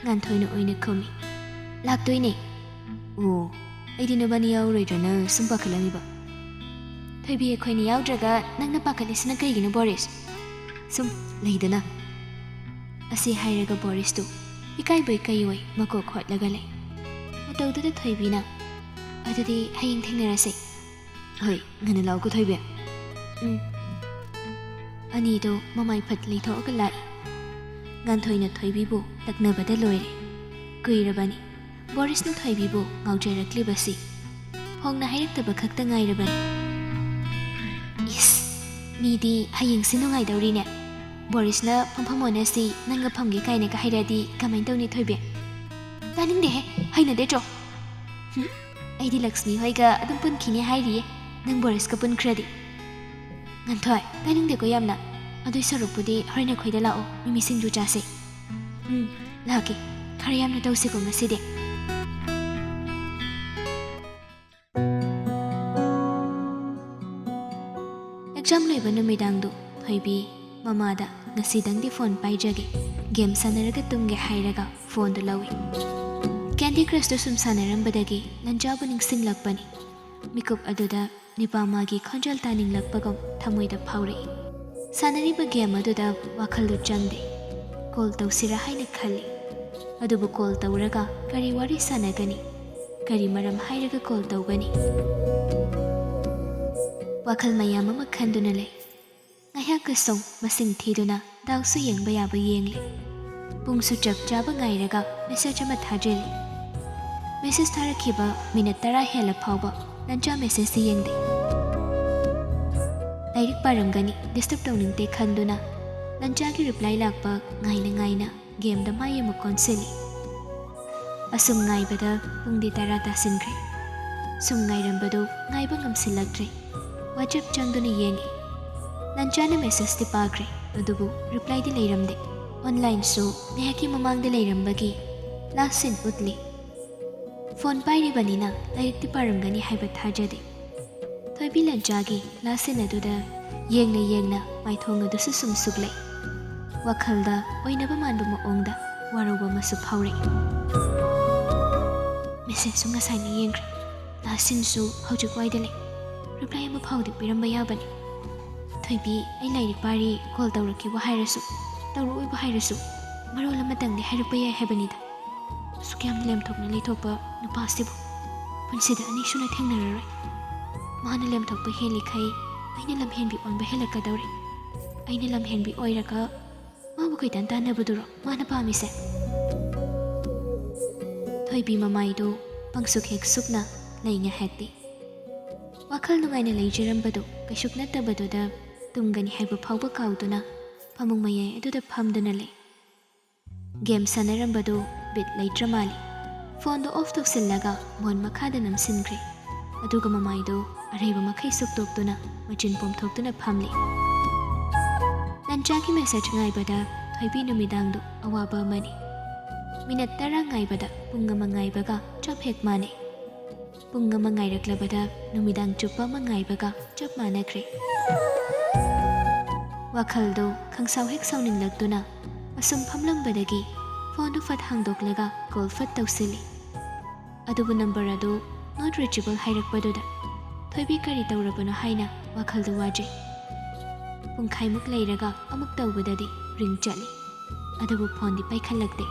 ꯉꯥꯟꯊꯣꯏꯅ ꯑꯣꯏꯅ ꯈꯨꯝꯃꯤ꯫ "ꯂꯥꯛꯇꯣꯏꯅꯦ꯫" "ꯑꯣ, ꯑꯩꯗꯤ ꯅꯕꯥꯅꯤ ꯌꯥꯎꯔꯣꯏꯗ꯭ꯔꯅ ꯁꯨꯝ ꯄꯥꯈꯠꯂꯝꯃꯤꯕ꯫" "ꯊꯣꯏꯕꯤ, ꯑꯩꯈꯣꯏꯅꯤ ꯌꯥꯎꯗ꯭ꯔꯒ ꯅꯪꯅ ꯄꯥꯈꯠꯂꯤꯁꯤꯅ ꯀꯩꯒꯤꯅꯣ ꯕꯣꯔꯤꯁ? ꯁꯨꯝ ꯂꯩꯗꯅ꯫" ꯑꯁꯤ ꯍꯥꯏꯔꯒ ꯕꯣꯔꯤꯁꯇꯨ ꯏꯀꯥꯏꯕꯣꯏ ꯀꯩꯑꯣꯏ ꯃꯀꯣꯛ ꯍꯣꯠꯂꯒ ꯂꯩ꯫ ꯃꯇꯧꯗꯨꯗ ꯊꯣꯏꯕꯤꯅ, "ꯑꯗꯨꯗꯤ ꯍꯌꯦꯡ ꯊꯦꯡꯅꯔꯁꯦ꯫" "ꯍꯣꯏ, ꯉꯟꯅ ꯂꯥꯛꯎꯀꯣ ꯊꯣꯏꯕꯤ꯫" "ꯎꯝ꯫" ꯑꯅꯤꯗꯣ ꯃꯃꯥꯏ ꯐꯠ ꯂꯩꯊꯣꯛꯑꯒ ꯂꯥꯛꯏ꯫ ꯉꯥꯟꯊꯣꯏꯅ ꯊꯣꯏꯕꯤꯕꯨ ꯂꯛꯅꯕꯗ ꯂꯣꯏꯔꯦ꯫ ꯀꯨꯏꯔꯕꯅꯤ ꯕꯣꯔꯤꯁꯅ ꯊꯣꯏꯕꯤꯕꯨ ꯉꯥꯎꯖꯔꯛꯂꯤꯕꯁꯤ꯫ ꯐꯣꯡꯅ ꯍꯥꯏꯔꯛꯇꯕ ꯈꯛꯇ ꯉꯥꯏꯔꯕꯅꯤ꯫ "ꯏꯁ, ꯃꯤꯗꯤ ꯍꯌꯦꯡꯁꯤ ꯅꯨꯡꯉꯥꯏꯗꯧꯔꯤꯅꯦ꯫ ꯕꯣꯔꯤꯁꯅ ꯐꯝꯐꯝ ꯑꯣꯟꯅꯁꯤ, ꯅꯪꯒ ꯐꯝꯒꯦ ꯀꯥꯏꯅꯒ ꯍꯥꯏꯔꯛꯑꯗꯤ ꯀꯃꯥꯏꯅ ꯇꯧꯅꯤ ꯊꯣꯏꯕꯤ?" "ꯇꯥꯅꯤꯡꯗꯦꯍꯦ, ꯍꯩꯅꯗꯦ ꯆꯣ꯫" ꯑꯩꯗꯤ ꯂꯛꯁꯃꯤ ꯍꯣꯏꯒ ꯑꯗꯨꯝ ꯄꯨꯟꯈꯤꯅꯤ ꯍꯥꯏꯔꯤꯌꯦ, ꯅꯪ ꯕꯣꯔꯤꯁꯀ ꯄꯨꯟꯈ꯭ꯔꯗꯤ꯫ ꯉꯟꯊꯣꯏ, ꯇꯥꯅꯤꯡꯗꯦꯀꯣ ꯌꯥꯝꯅ꯫ ꯑꯗꯨꯏ ꯁꯔꯨꯛꯄꯨꯗꯤ ꯍꯣꯔꯦꯟ ꯑꯩꯈꯣꯏꯗ ꯂꯥꯛꯑꯣ, ꯃꯤꯃꯤ ꯁꯤꯡꯖꯨ ꯆꯥꯁꯦ꯫ ꯎꯝ, ꯂꯥꯛꯀꯦ꯫ ꯈꯔ ꯌꯥꯝꯅ ꯇꯧꯁꯤꯀꯣ ꯉꯁꯤꯗꯤ꯫ ꯑꯦꯛꯖꯥꯝ ꯂꯣꯏꯕ ꯅꯨꯃꯤꯗꯥꯡꯗꯨ ꯊꯣꯏꯕꯤ ꯃꯃꯥꯗ "ꯉꯁꯤꯗꯪꯗꯤ ꯐꯣꯟ ꯄꯥꯏꯖꯒꯦ, ꯒꯦꯝ ꯁꯥꯟꯅꯔꯒ ꯇꯨꯝꯒꯦ" ꯍꯥꯏꯔꯒ ꯐꯣꯟꯗꯨ ꯂꯧꯏ꯫ ꯀꯦꯟꯗꯤ ꯀ꯭ꯔꯁꯇꯨ ꯁꯨꯝ ꯁꯥꯟꯅꯔꯝꯕꯗꯒꯤ ꯂꯟꯖꯥꯕꯨ ꯅꯤꯡꯁꯤꯡꯂꯛꯄꯅꯤ꯫ ꯃꯤꯀꯨꯞ ꯑꯗꯨꯗ ꯅꯤꯄꯥꯃꯒꯤ ꯈꯣꯟꯖꯦꯜ ꯇꯥꯅꯤꯡꯂꯛꯄꯒꯨꯝ ꯊꯃꯣꯏꯗ ꯐꯥꯎꯔꯛꯏ꯫ ꯁꯥꯟꯅꯔꯤꯕ ꯒꯦꯝ ꯑꯗꯨꯗ ꯋꯥꯈꯜꯗꯨ ꯆꯪꯗꯦ꯫ ꯀꯣꯜ ꯇꯧꯁꯤꯔꯥ ꯍꯥꯏꯅ ꯈꯜꯂꯤ꯫ ꯑꯗꯨꯕꯨ ꯀꯣꯜ ꯇꯧꯔꯒ ꯀꯔꯤ ꯋꯥꯔꯤ ꯁꯥꯟꯅꯒꯅꯤ? ꯀꯔꯤ ꯃꯔꯝ ꯍꯥꯏꯔꯒ ꯀꯣꯜ ꯇꯧꯒꯅꯤ? ꯋꯥꯈꯜ ꯃꯌꯥꯝ ꯑꯃ ꯈꯟꯗꯨꯅ ꯂꯩ꯫ ꯉꯥꯏꯍꯥꯛꯀ ꯁꯨꯝ ꯃꯁꯤꯡ ꯊꯤꯗꯨꯅ ꯗꯥꯎꯁꯨ ꯌꯦꯡꯕ ꯌꯥꯕ ꯌꯦꯡꯂꯤ꯫ ꯄꯨꯡꯁꯨ ꯆꯞ ꯆꯥꯕ ꯉꯥꯏꯔꯒ ꯃꯦꯁꯦꯖ ꯑꯃ ꯊꯥꯖꯤꯜꯂꯤ꯫ ꯃꯦꯁꯦꯖ ꯊꯥꯔꯛꯈꯤꯕ ꯃꯤꯅꯠ ꯇꯔꯥ ꯍꯦꯜꯂ ꯐꯥꯎꯕ ꯂꯟꯆꯥ ꯃꯦꯁꯦꯖꯇꯤ ꯌꯦꯡꯗꯦ꯫ ꯂꯥꯏꯔꯤꯛ ꯄꯥꯔꯝꯒꯅꯤ, ꯗꯤꯁꯇꯔꯕ ꯇꯧꯅꯤꯡꯗꯦ ꯈꯟꯗꯨꯅ ꯂꯟꯆꯥꯒꯤ ꯔꯤꯄ꯭ꯂꯥꯏ ꯂꯥꯛꯄ ꯉꯥꯏꯅ ꯉꯥꯏꯅ ꯒꯦꯝꯗ ꯃꯥꯏ ꯑꯃꯨꯛ ꯑꯣꯟꯁꯤꯜꯂꯤ꯫ ꯑꯁꯨꯝ ꯉꯥꯏꯕꯗ ꯄꯨꯡꯗꯤ ꯇꯔꯥ ꯇꯥꯁꯤꯟꯈ꯭ꯔꯦ꯫ ꯁꯨꯝ ꯉꯥꯏꯔꯝꯕꯗꯨ ꯉꯥꯏꯕ ꯉꯝꯁꯤꯜꯂꯛꯇ꯭ꯔꯦ꯫ ꯋꯥꯆꯦꯞ ꯆꯪꯗꯨꯅ ꯌꯦꯡꯉꯤ꯫ ꯂꯟꯆꯥꯅ ꯃꯦꯁꯦꯖꯇꯤ ꯄꯥꯈ꯭ꯔꯦ, ꯑꯗꯨꯕꯨ ꯔꯤꯄ꯭ꯂꯥꯏꯗꯤ ꯂꯩꯔꯝꯗꯦ꯫ ꯑꯣꯟꯂꯥꯏꯟꯁꯨ ꯉꯥꯏꯍꯥꯛꯀꯤ ꯃꯃꯥꯡꯗ ꯂꯩꯔꯝꯕꯒꯤ ꯂꯥꯁ ꯁꯤꯟ ꯎꯠꯂꯤ꯫ ꯐꯣꯟ ꯄꯥꯏꯔꯤꯕꯅꯤꯅ ꯂꯥꯏꯔꯤꯛꯇꯤ ꯄꯥꯔꯝꯒꯅꯤ ꯍꯥꯏꯕ ꯊꯥꯖꯗꯦ꯫ ꯊꯣꯏꯕꯤ ꯂꯟꯆꯥꯒꯤ ꯂꯥꯁ ꯁꯤꯟ ꯑꯗꯨꯗ ꯌꯦꯡꯅ ꯌꯦꯡꯅ ꯃꯥꯏꯊꯣꯡ ꯑꯗꯨꯁꯨ ꯁꯨꯝ ꯁꯨꯛꯂꯩ꯫ ꯋꯥꯈꯜꯗ ꯑꯣꯏꯅꯕ ꯃꯥꯟꯕ ꯃꯑꯣꯡꯗ ꯋꯥꯔꯧꯕ ꯑꯃꯁꯨ ꯐꯥꯎꯔꯛꯏ꯫ ꯃꯦꯁꯦꯖꯁꯨ ꯉꯁꯥꯏꯅ ꯌꯦꯡꯈ꯭ꯔꯦ, ꯂꯥꯁ ꯁꯤꯟꯁꯨ ꯍꯧꯖꯤꯛ ꯋꯥꯏꯗ ꯂꯩ꯫ ꯔꯤꯄ꯭ꯂꯥꯏ ꯑꯃ ꯐꯥꯎꯗꯤ ꯄꯤꯔꯝꯕ ꯌꯥꯕꯅꯤ꯫ ꯊꯣꯏꯕꯤ, ꯑꯩ ꯂꯥꯏꯔꯤꯛ ꯄꯥꯔꯤ, ꯀꯣꯜ ꯇꯧꯔꯛꯀꯦꯕꯨ ꯍꯥꯏꯔꯁꯨ, ꯇꯧꯔꯛꯑꯣꯏꯕꯨ ꯍꯥꯏꯔꯁꯨ, ꯃꯔꯣꯜ ꯑꯃꯇꯪꯗꯤ ꯍꯥꯏꯔꯛꯄ ꯌꯥꯏ ꯍꯥꯏꯕꯅꯤꯗ꯫ ꯑꯁꯨꯛ ꯌꯥꯝꯅ ꯂꯦꯝꯊꯣꯛꯅ ꯂꯩꯊꯣꯛꯄ ꯅꯨꯄꯥꯁꯤꯕꯨ ꯄꯨꯟꯁꯤꯗ ꯑꯅꯤꯁꯨꯅ ꯊꯦꯡꯅꯔꯔꯣꯏ꯫ ꯃꯥꯅ ꯂꯦꯝꯊꯣꯛꯄ ꯍꯦꯜꯂꯤꯈꯩ ꯑꯩꯅ ꯂꯝꯍꯦꯟꯕꯤ ꯑꯣꯟꯕ ꯍꯦꯜꯂꯛꯀꯗꯧꯔꯦ꯫ ꯑꯩꯅ ꯂꯝꯍꯦꯟꯕꯤ ꯑꯣꯏꯔꯒ ꯃꯥꯕꯨ ꯀꯣꯏꯇꯥꯟ ꯇꯥꯟꯅꯕꯗꯨꯔꯣ ꯃꯥꯅ ꯄꯥꯝꯃꯤꯁꯦ? ꯊꯣꯏꯕꯤ ꯃꯃꯥꯏꯗꯨ ꯄꯪꯁꯨꯛ ꯍꯦꯛ ꯁꯨꯛꯅ ꯂꯩ ꯉꯥꯏꯍꯥꯛꯇꯤ꯫ ꯋꯥꯈꯜ ꯅꯨꯡꯉꯥꯏꯅ ꯂꯩꯖꯔꯝꯕꯗꯨ ꯀꯩꯁꯨꯛ ꯅꯠꯇꯕꯗꯨꯗ ꯇꯨꯝꯒꯅꯤ ꯍꯥꯏꯕ ꯐꯥꯎꯕ ꯀꯥꯎꯗꯨꯅ ꯐꯃꯨꯡ ꯃꯌꯥꯏ ꯑꯗꯨꯗ ꯐꯝꯗꯨꯅ ꯂꯩ꯫ ꯒꯦꯝ ꯁꯥꯟꯅꯔꯝꯕꯗꯨ ꯕꯤꯠ ꯂꯩꯇ꯭ꯔ ꯃꯥꯜꯂꯤ꯫ ꯐꯣꯟꯗꯨ ꯑꯣꯐ ꯇꯧꯁꯤꯜꯂꯒ ꯃꯣꯟ ꯃꯈꯥꯗ ꯅꯝꯁꯤꯟꯈ꯭ꯔꯦ꯫ ꯑꯗꯨꯒ ꯃꯃꯥꯏꯗꯨ ꯑꯔꯩꯕ ꯃꯈꯩ ꯁꯨꯛꯇꯣꯛꯇꯨꯅ ꯃꯆꯤꯟ ꯄꯣꯝꯊꯣꯛꯇꯨꯅ ꯐꯝꯂꯤ꯫ ꯂꯟꯆꯥꯒꯤ ꯃꯦꯁꯦꯖ ꯉꯥꯏꯕꯗ ꯊꯣꯏꯕꯤ ꯅꯨꯃꯤꯗꯥꯡꯗꯨ ꯑꯋꯥꯕ ꯑꯃꯅꯤ꯫ ꯃꯤꯅꯠ ꯇꯔꯥ ꯉꯥꯏꯕꯗ ꯄꯨꯡ ꯑꯃ ꯉꯥꯏꯕꯒ ꯆꯞ ꯍꯦꯛ ꯃꯥꯟꯅꯩ꯫ ꯄꯨꯡ ꯑꯃ ꯉꯥꯏꯔꯛꯂꯕꯗ ꯅꯨꯃꯤꯗꯥꯡ ꯆꯨꯞꯄ ꯑꯃ ꯉꯥꯏꯕꯒ ꯆꯞ ꯃꯥꯟꯅꯈ꯭ꯔꯦ꯫ ꯋꯥꯈꯜꯗꯨ ꯈꯪꯁꯥꯎ ꯍꯦꯛ ꯁꯥꯎꯅꯤꯡꯂꯛꯇꯨꯅ ꯑꯁꯨꯝ ꯐꯝꯂꯝꯕꯗꯒꯤ ꯐꯣꯟꯗꯨ ꯐꯠ ꯍꯥꯡꯗꯣꯛꯂꯒ ꯀꯣꯜ ꯐꯠ ꯇꯧꯁꯤꯜꯂꯤ꯫ ꯑꯗꯨꯕꯨ ꯅꯝꯕꯔ ꯑꯗꯨ not reachable ꯍꯥꯏꯔꯛꯄꯗꯨꯗ ꯊꯣꯏꯕꯤ ꯀꯔꯤ ꯇꯧꯔꯕꯅꯣ ꯍꯥꯏꯅ ꯋꯥꯈꯜꯗꯨ ꯋꯥꯖꯩ꯫ ꯄꯨꯡꯈꯥꯏꯃꯨꯛ ꯂꯩꯔꯒ ꯑꯃꯨꯛ ꯇꯧꯕꯗꯗꯤ ꯔꯤꯡ ꯆꯠꯂꯤ꯫ ꯑꯗꯨꯕꯨ ꯐꯣꯟꯗꯤ ꯄꯥꯏꯈꯠꯂꯛꯇꯦ꯫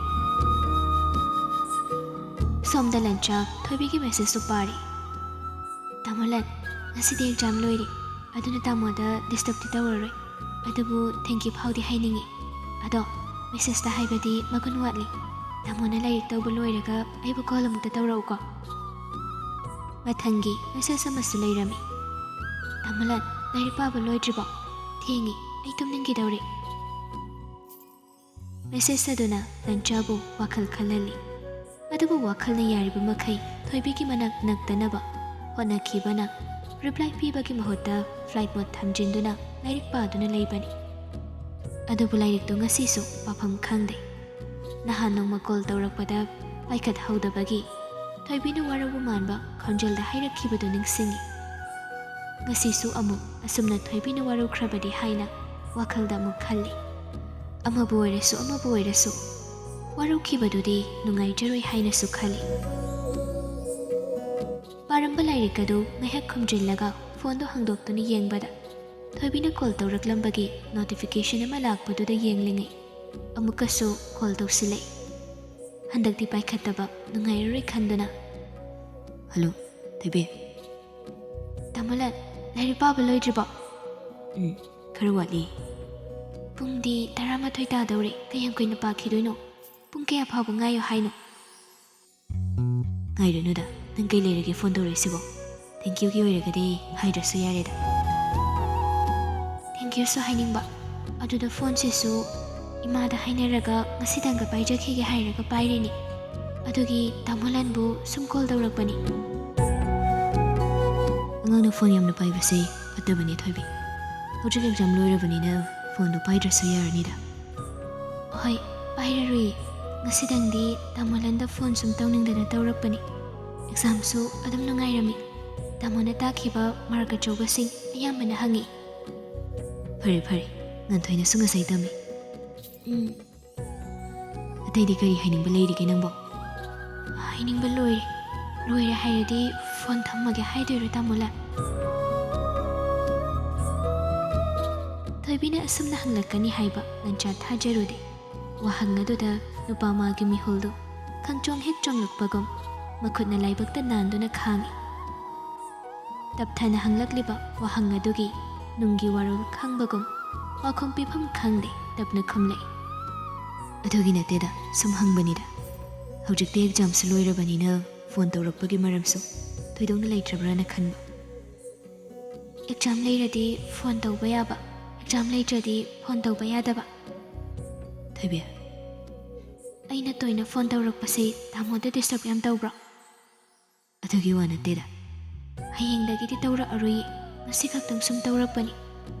ꯁꯣꯝꯗ ꯂꯟꯆꯥ ꯊꯣꯏꯕꯤꯒꯤ ꯃꯦꯁꯦꯖꯇꯨ ꯄꯥꯔꯤ꯫ "ꯇꯥꯃꯣ ꯂꯟ, ꯉꯁꯤꯗꯤ ꯑꯦꯛꯖꯥꯝ ꯂꯣꯏꯔꯦ, ꯑꯗꯨꯅ ꯇꯥꯃꯣꯗ ꯗꯤꯁꯇꯔꯕꯇꯤ ꯇꯧꯔꯔꯣꯏ꯫ ꯑꯗꯨꯕꯨ ꯊꯦꯡꯀ꯭ꯌꯨ ꯐꯥꯎꯗꯤ ꯍꯥꯏꯅꯤꯡꯉꯤ꯫ ꯑꯗꯣ ꯃꯦꯁꯦꯖꯇ ꯍꯥꯏꯕꯗꯤ ꯃꯒꯨꯟ ꯋꯥꯠꯂꯤ꯫ ꯇꯥꯃꯣꯅ ꯂꯥꯏꯔꯤꯛ ꯇꯧꯕ ꯂꯣꯏꯔꯒ ꯑꯩꯕꯨ ꯀꯣꯜ ꯑꯃꯨꯛꯇ ꯇꯧꯔꯛꯎꯀꯣ꯫" ꯃꯊꯪꯒꯤ ꯃꯦꯁꯦꯖ ꯑꯃꯁꯨ ꯂꯩꯔꯝꯃꯤ꯫ "ꯇꯥꯃꯣ ꯂꯟ, ꯂꯥꯏꯔꯤꯛ ꯄꯥꯕ ꯂꯣꯏꯗ꯭ꯔꯤꯕꯣ? ꯊꯦꯡꯉꯤ, ꯑꯩ ꯇꯨꯝꯅꯤꯡꯈꯤꯗꯧꯔꯦ꯫" ꯃꯦꯁꯦꯖ ꯑꯗꯨꯅ ꯂꯟꯆꯥꯕꯨ ꯋꯥꯈꯜ ꯈꯜꯍꯜꯂꯤ꯫ ꯑꯗꯨꯕꯨ ꯋꯥꯈꯜꯅ ꯌꯥꯔꯤꯕ ꯃꯈꯩ ꯊꯣꯏꯕꯤꯒꯤ ꯃꯅꯥꯛ ꯅꯛꯇꯅꯕ ꯍꯣꯠꯅꯈꯤꯕꯅ ꯔꯤꯄ꯭ꯂꯥꯏ ꯄꯤꯕꯒꯤ ꯃꯍꯨꯠꯇ ꯐ꯭ꯂꯥꯏꯠ ꯃꯣꯗ ꯊꯝꯖꯤꯟꯗꯨꯅ ꯂꯥꯏꯔꯤꯛ ꯄꯥꯗꯨꯅ ꯂꯩꯕꯅꯤ꯫ ꯑꯗꯨꯕꯨ ꯂꯥꯏꯔꯤꯛꯇꯨ ꯉꯁꯤꯁꯨ ꯄꯥꯐꯝ ꯈꯪꯗꯦ꯫ ꯅꯍꯥꯟ ꯅꯣꯡꯃ ꯀꯣꯜ ꯇꯧꯔꯛꯄꯗ ꯄꯥꯏꯈꯠꯍꯧꯗꯕꯒꯤ ꯊꯣꯏꯕꯤꯅ ꯋꯥꯔꯧꯕ ꯃꯥꯟꯕ ꯈꯣꯟꯖꯦꯜꯗ ꯍꯥꯏꯔꯛꯈꯤꯕꯗꯨ ꯅꯤꯡꯁꯤꯡꯉꯤ꯫ ꯉꯁꯤꯁꯨ ꯑꯃꯨꯛ ꯑꯁꯨꯝꯅ ꯊꯣꯏꯕꯤꯅ ꯋꯥꯔꯧꯈ꯭ꯔꯕꯗꯤ ꯍꯥꯏꯅ ꯋꯥꯈꯜꯗ ꯑꯃꯨꯛ ꯈꯜꯂꯤ꯫ ꯑꯃꯕꯨ ꯑꯣꯏꯔꯁꯨ ꯑꯃꯕꯨ ꯑꯣꯏꯔꯁꯨ ꯋꯥꯔꯧꯈꯤꯕꯗꯨꯗꯤ ꯅꯨꯡꯉꯥꯏꯖꯔꯣꯏ ꯍꯥꯏꯅꯁꯨ ꯈꯜꯂꯤ꯫ ꯄꯥꯔꯝꯕ ꯂꯥꯏꯔꯤꯛ ꯑꯗꯨ ꯉꯥꯏꯍꯥꯛ ꯈꯨꯝꯖꯤꯜꯂꯒ ꯐꯣꯟꯗꯨ ꯍꯥꯡꯗꯣꯛꯇꯨꯅ ꯌꯦꯡꯕꯗ ꯊꯣꯏꯕꯤꯅ ꯀꯣꯜ ꯇꯧꯔꯛꯂꯝꯕꯒꯤ ꯅꯣꯇꯤꯐꯤꯀꯦꯁꯟ ꯑꯃ ꯂꯥꯛꯄꯗꯨꯗ ꯌꯦꯡꯂꯤꯉꯩ ꯑꯃꯨꯛꯀꯁꯨ ꯀꯣꯜ ꯇꯧꯁꯤꯜꯂꯛꯏ꯫ ꯍꯟꯗꯛꯇꯤ ꯄꯥꯏꯈꯠꯇꯕ ꯅꯨꯡꯉꯥꯏꯔꯔꯣꯏ ꯈꯟꯗꯨꯅ, "ꯍꯜꯂꯣ, ꯊꯣꯏꯕꯤ꯫" "ꯇꯥꯃꯣ ꯂꯟ, ꯂꯥꯏꯔꯤꯛ ꯄꯥꯕ ꯂꯣꯏꯗ꯭ꯔꯤꯕꯣ?" "ꯎꯝ, ꯈꯔ ꯋꯥꯠꯂꯤ꯫" "ꯄꯨꯡꯗꯤ ꯇꯔꯥꯃꯥꯊꯣꯏ ꯇꯥꯗꯧꯔꯦ, ꯀꯌꯥꯝ ꯀꯨꯏꯅ ꯄꯥꯈꯤꯗꯣꯏꯅꯣ? ꯄꯨꯡ ꯀꯌꯥ ꯐꯥꯎꯕ ꯉꯥꯏꯌꯣ ꯍꯥꯏꯅꯣ?" "ꯉꯥꯏꯔꯨꯅꯨꯗ, ꯅꯪ ꯀꯩ ꯂꯩꯔꯒꯦ ꯐꯣꯟ ꯇꯧꯔꯛꯏꯁꯤꯕꯣ? ꯊꯦꯡꯀ꯭ꯌꯨꯒꯤ ꯑꯣꯏꯔꯒꯗꯤ ꯍꯥꯏꯗ꯭ꯔꯁꯨ ꯌꯥꯔꯦꯗ꯫" ꯊꯦꯡꯀ꯭ꯌꯨꯁꯨ ꯍꯥꯏꯅꯤꯡꯕ, ꯑꯗꯨꯗ ꯐꯣꯟꯁꯤꯁꯨ ꯏꯃꯥꯗ ꯍꯥꯏꯅꯔꯒ ꯉꯁꯤꯗꯪꯒ ꯄꯥꯏꯖꯈꯤꯒꯦ ꯍꯥꯏꯔꯒ ꯄꯥꯏꯔꯤꯅꯤ꯫ ꯑꯗꯨꯒꯤ ꯇꯥꯃꯣ ꯂꯟꯕꯨ ꯁꯨꯝ ꯀꯣꯜ ꯇꯧꯔꯛꯄꯅꯤ꯫ ꯑꯉꯥꯡꯅ ꯐꯣꯟ ꯌꯥꯝꯅ ꯄꯥꯏꯕꯁꯦ ꯐꯠꯇꯕꯅꯦ ꯊꯣꯏꯕꯤ꯫ ꯍꯧꯖꯤꯛ ꯑꯦꯛꯖꯥꯝ ꯂꯣꯏꯔꯕꯅꯤꯅ ꯐꯣꯟꯗꯣ ꯄꯥꯏꯗ꯭ꯔꯁꯨ ꯌꯥꯔꯅꯤꯗ꯫ ꯍꯣꯏ, ꯄꯥꯏꯔꯔꯣꯏꯌꯦ꯫ ꯉꯁꯤꯗꯪꯗꯤ ꯇꯥꯃꯣ ꯂꯟꯗ ꯐꯣꯟ ꯁꯨꯝ ꯇꯧꯅꯤꯡꯗꯅ ꯇꯧꯔꯛꯄꯅꯤ꯫ ꯑꯦꯛꯖꯥꯝꯁꯨ ꯑꯗꯨꯝ ꯅꯨꯡꯉꯥꯏꯔꯝꯃꯤ꯫ ꯇꯥꯃꯣꯅ ꯇꯥꯛꯈꯤꯕ ꯃꯥꯔꯛ ꯑꯆꯧꯕꯁꯤꯡ ꯑꯌꯥꯝꯕꯅ ꯍꯪꯉꯤ꯫ ꯐꯔꯦ ꯐꯔꯦ, ꯉꯥꯟꯊꯣꯏꯅꯁꯨ ꯉꯁꯥꯏ ꯇꯝꯃꯤ꯫ ꯎꯝ꯫ ꯑꯇꯩꯗꯤ ꯀꯔꯤ ꯍꯥꯏꯅꯤꯡꯕ ꯂꯩꯔꯤꯒꯦ ꯅꯪꯕꯣ? ꯍꯥꯏꯅꯤꯡꯕ ꯂꯣꯏꯔꯦ꯫ ꯂꯣꯏꯔꯦ ꯍꯥꯏꯔꯗꯤ ꯐꯣꯟ ꯊꯝꯃꯒꯦ ꯍꯥꯏꯗꯣꯏꯔꯣ ꯇꯥꯃꯣ ꯂꯟ? ꯊꯣꯏꯕꯤꯅ ꯑꯁꯨꯝꯅ ꯍꯪꯂꯛꯀꯅꯤ ꯍꯥꯏꯕ ꯂꯟꯆꯥ ꯊꯥꯖꯔꯨꯗꯦ꯫ ꯋꯥꯍꯪ ꯑꯗꯨꯗ ꯅꯨꯄꯥ ꯃꯥꯒꯤ ꯃꯤꯍꯨꯜꯗꯨ ꯈꯪꯆꯣꯡ ꯍꯦꯛ ꯆꯣꯡꯂꯛꯄꯒꯨꯝ ꯃꯈꯨꯠꯅ ꯂꯥꯏꯕꯛꯇ ꯅꯥꯟꯗꯨꯅ ꯈꯥꯡꯏ꯫ ꯇꯞꯊꯅ ꯍꯪꯂꯛꯂꯤꯕ ꯋꯥꯍꯪ ꯑꯗꯨꯒꯤ ꯅꯨꯡꯒꯤ ꯋꯥꯔꯣꯜ ꯈꯪꯕꯒꯨꯝ ꯄꯥꯎꯈꯨꯝ ꯄꯤꯐꯝ ꯈꯪꯗꯦ ꯇꯞꯅ ꯈꯨꯝꯂꯛꯏ꯫ ꯑꯗꯨꯒꯤ ꯅꯠꯇꯦꯗ, ꯁꯨꯝ ꯍꯪꯕꯅꯤꯗ꯫ ꯍꯧꯖꯤꯛꯇꯤ ꯑꯦꯛꯖꯥꯝꯁꯨ ꯂꯣꯏꯔꯕꯅꯤꯅ ꯐꯣꯟ ꯇꯧꯔꯛꯄꯒꯤ ꯃꯔꯝꯁꯨ ꯊꯣꯏꯗꯣꯛꯅ ꯂꯩꯇ꯭ꯔꯕ꯭ꯔꯥꯅ ꯈꯟꯕ꯫ ꯑꯦꯛꯖꯥꯝ ꯂꯩꯔꯗꯤ ꯐꯣꯟ ꯇꯧꯕ ꯌꯥꯕ, ꯑꯦꯛꯖꯥꯝ ꯂꯩꯇ꯭ꯔꯗꯤ ꯐꯣꯟ ꯇꯧꯕ ꯌꯥꯗꯕ꯫ ꯊꯣꯏꯕꯤ꯫ ꯑꯩꯅ ꯇꯣꯏꯅ ꯐꯣꯟ ꯇꯧꯔꯛꯄꯁꯦ ꯇꯥꯃꯣꯗ ꯗꯤꯁꯇꯔꯕ ꯌꯥꯝ ꯇꯧꯕ꯭ꯔꯣ? ꯑꯗꯨꯒꯤ ꯋꯥ ꯅꯠꯇꯦꯗ꯫ ꯍꯌꯦꯡꯗꯒꯤꯗꯤ ꯇꯧꯔꯛꯑꯔꯣꯏꯌꯦ꯫ ꯉꯁꯤ ꯈꯛꯇꯪ ꯁꯨꯝ ꯇꯧꯔꯛꯄꯅꯤ꯫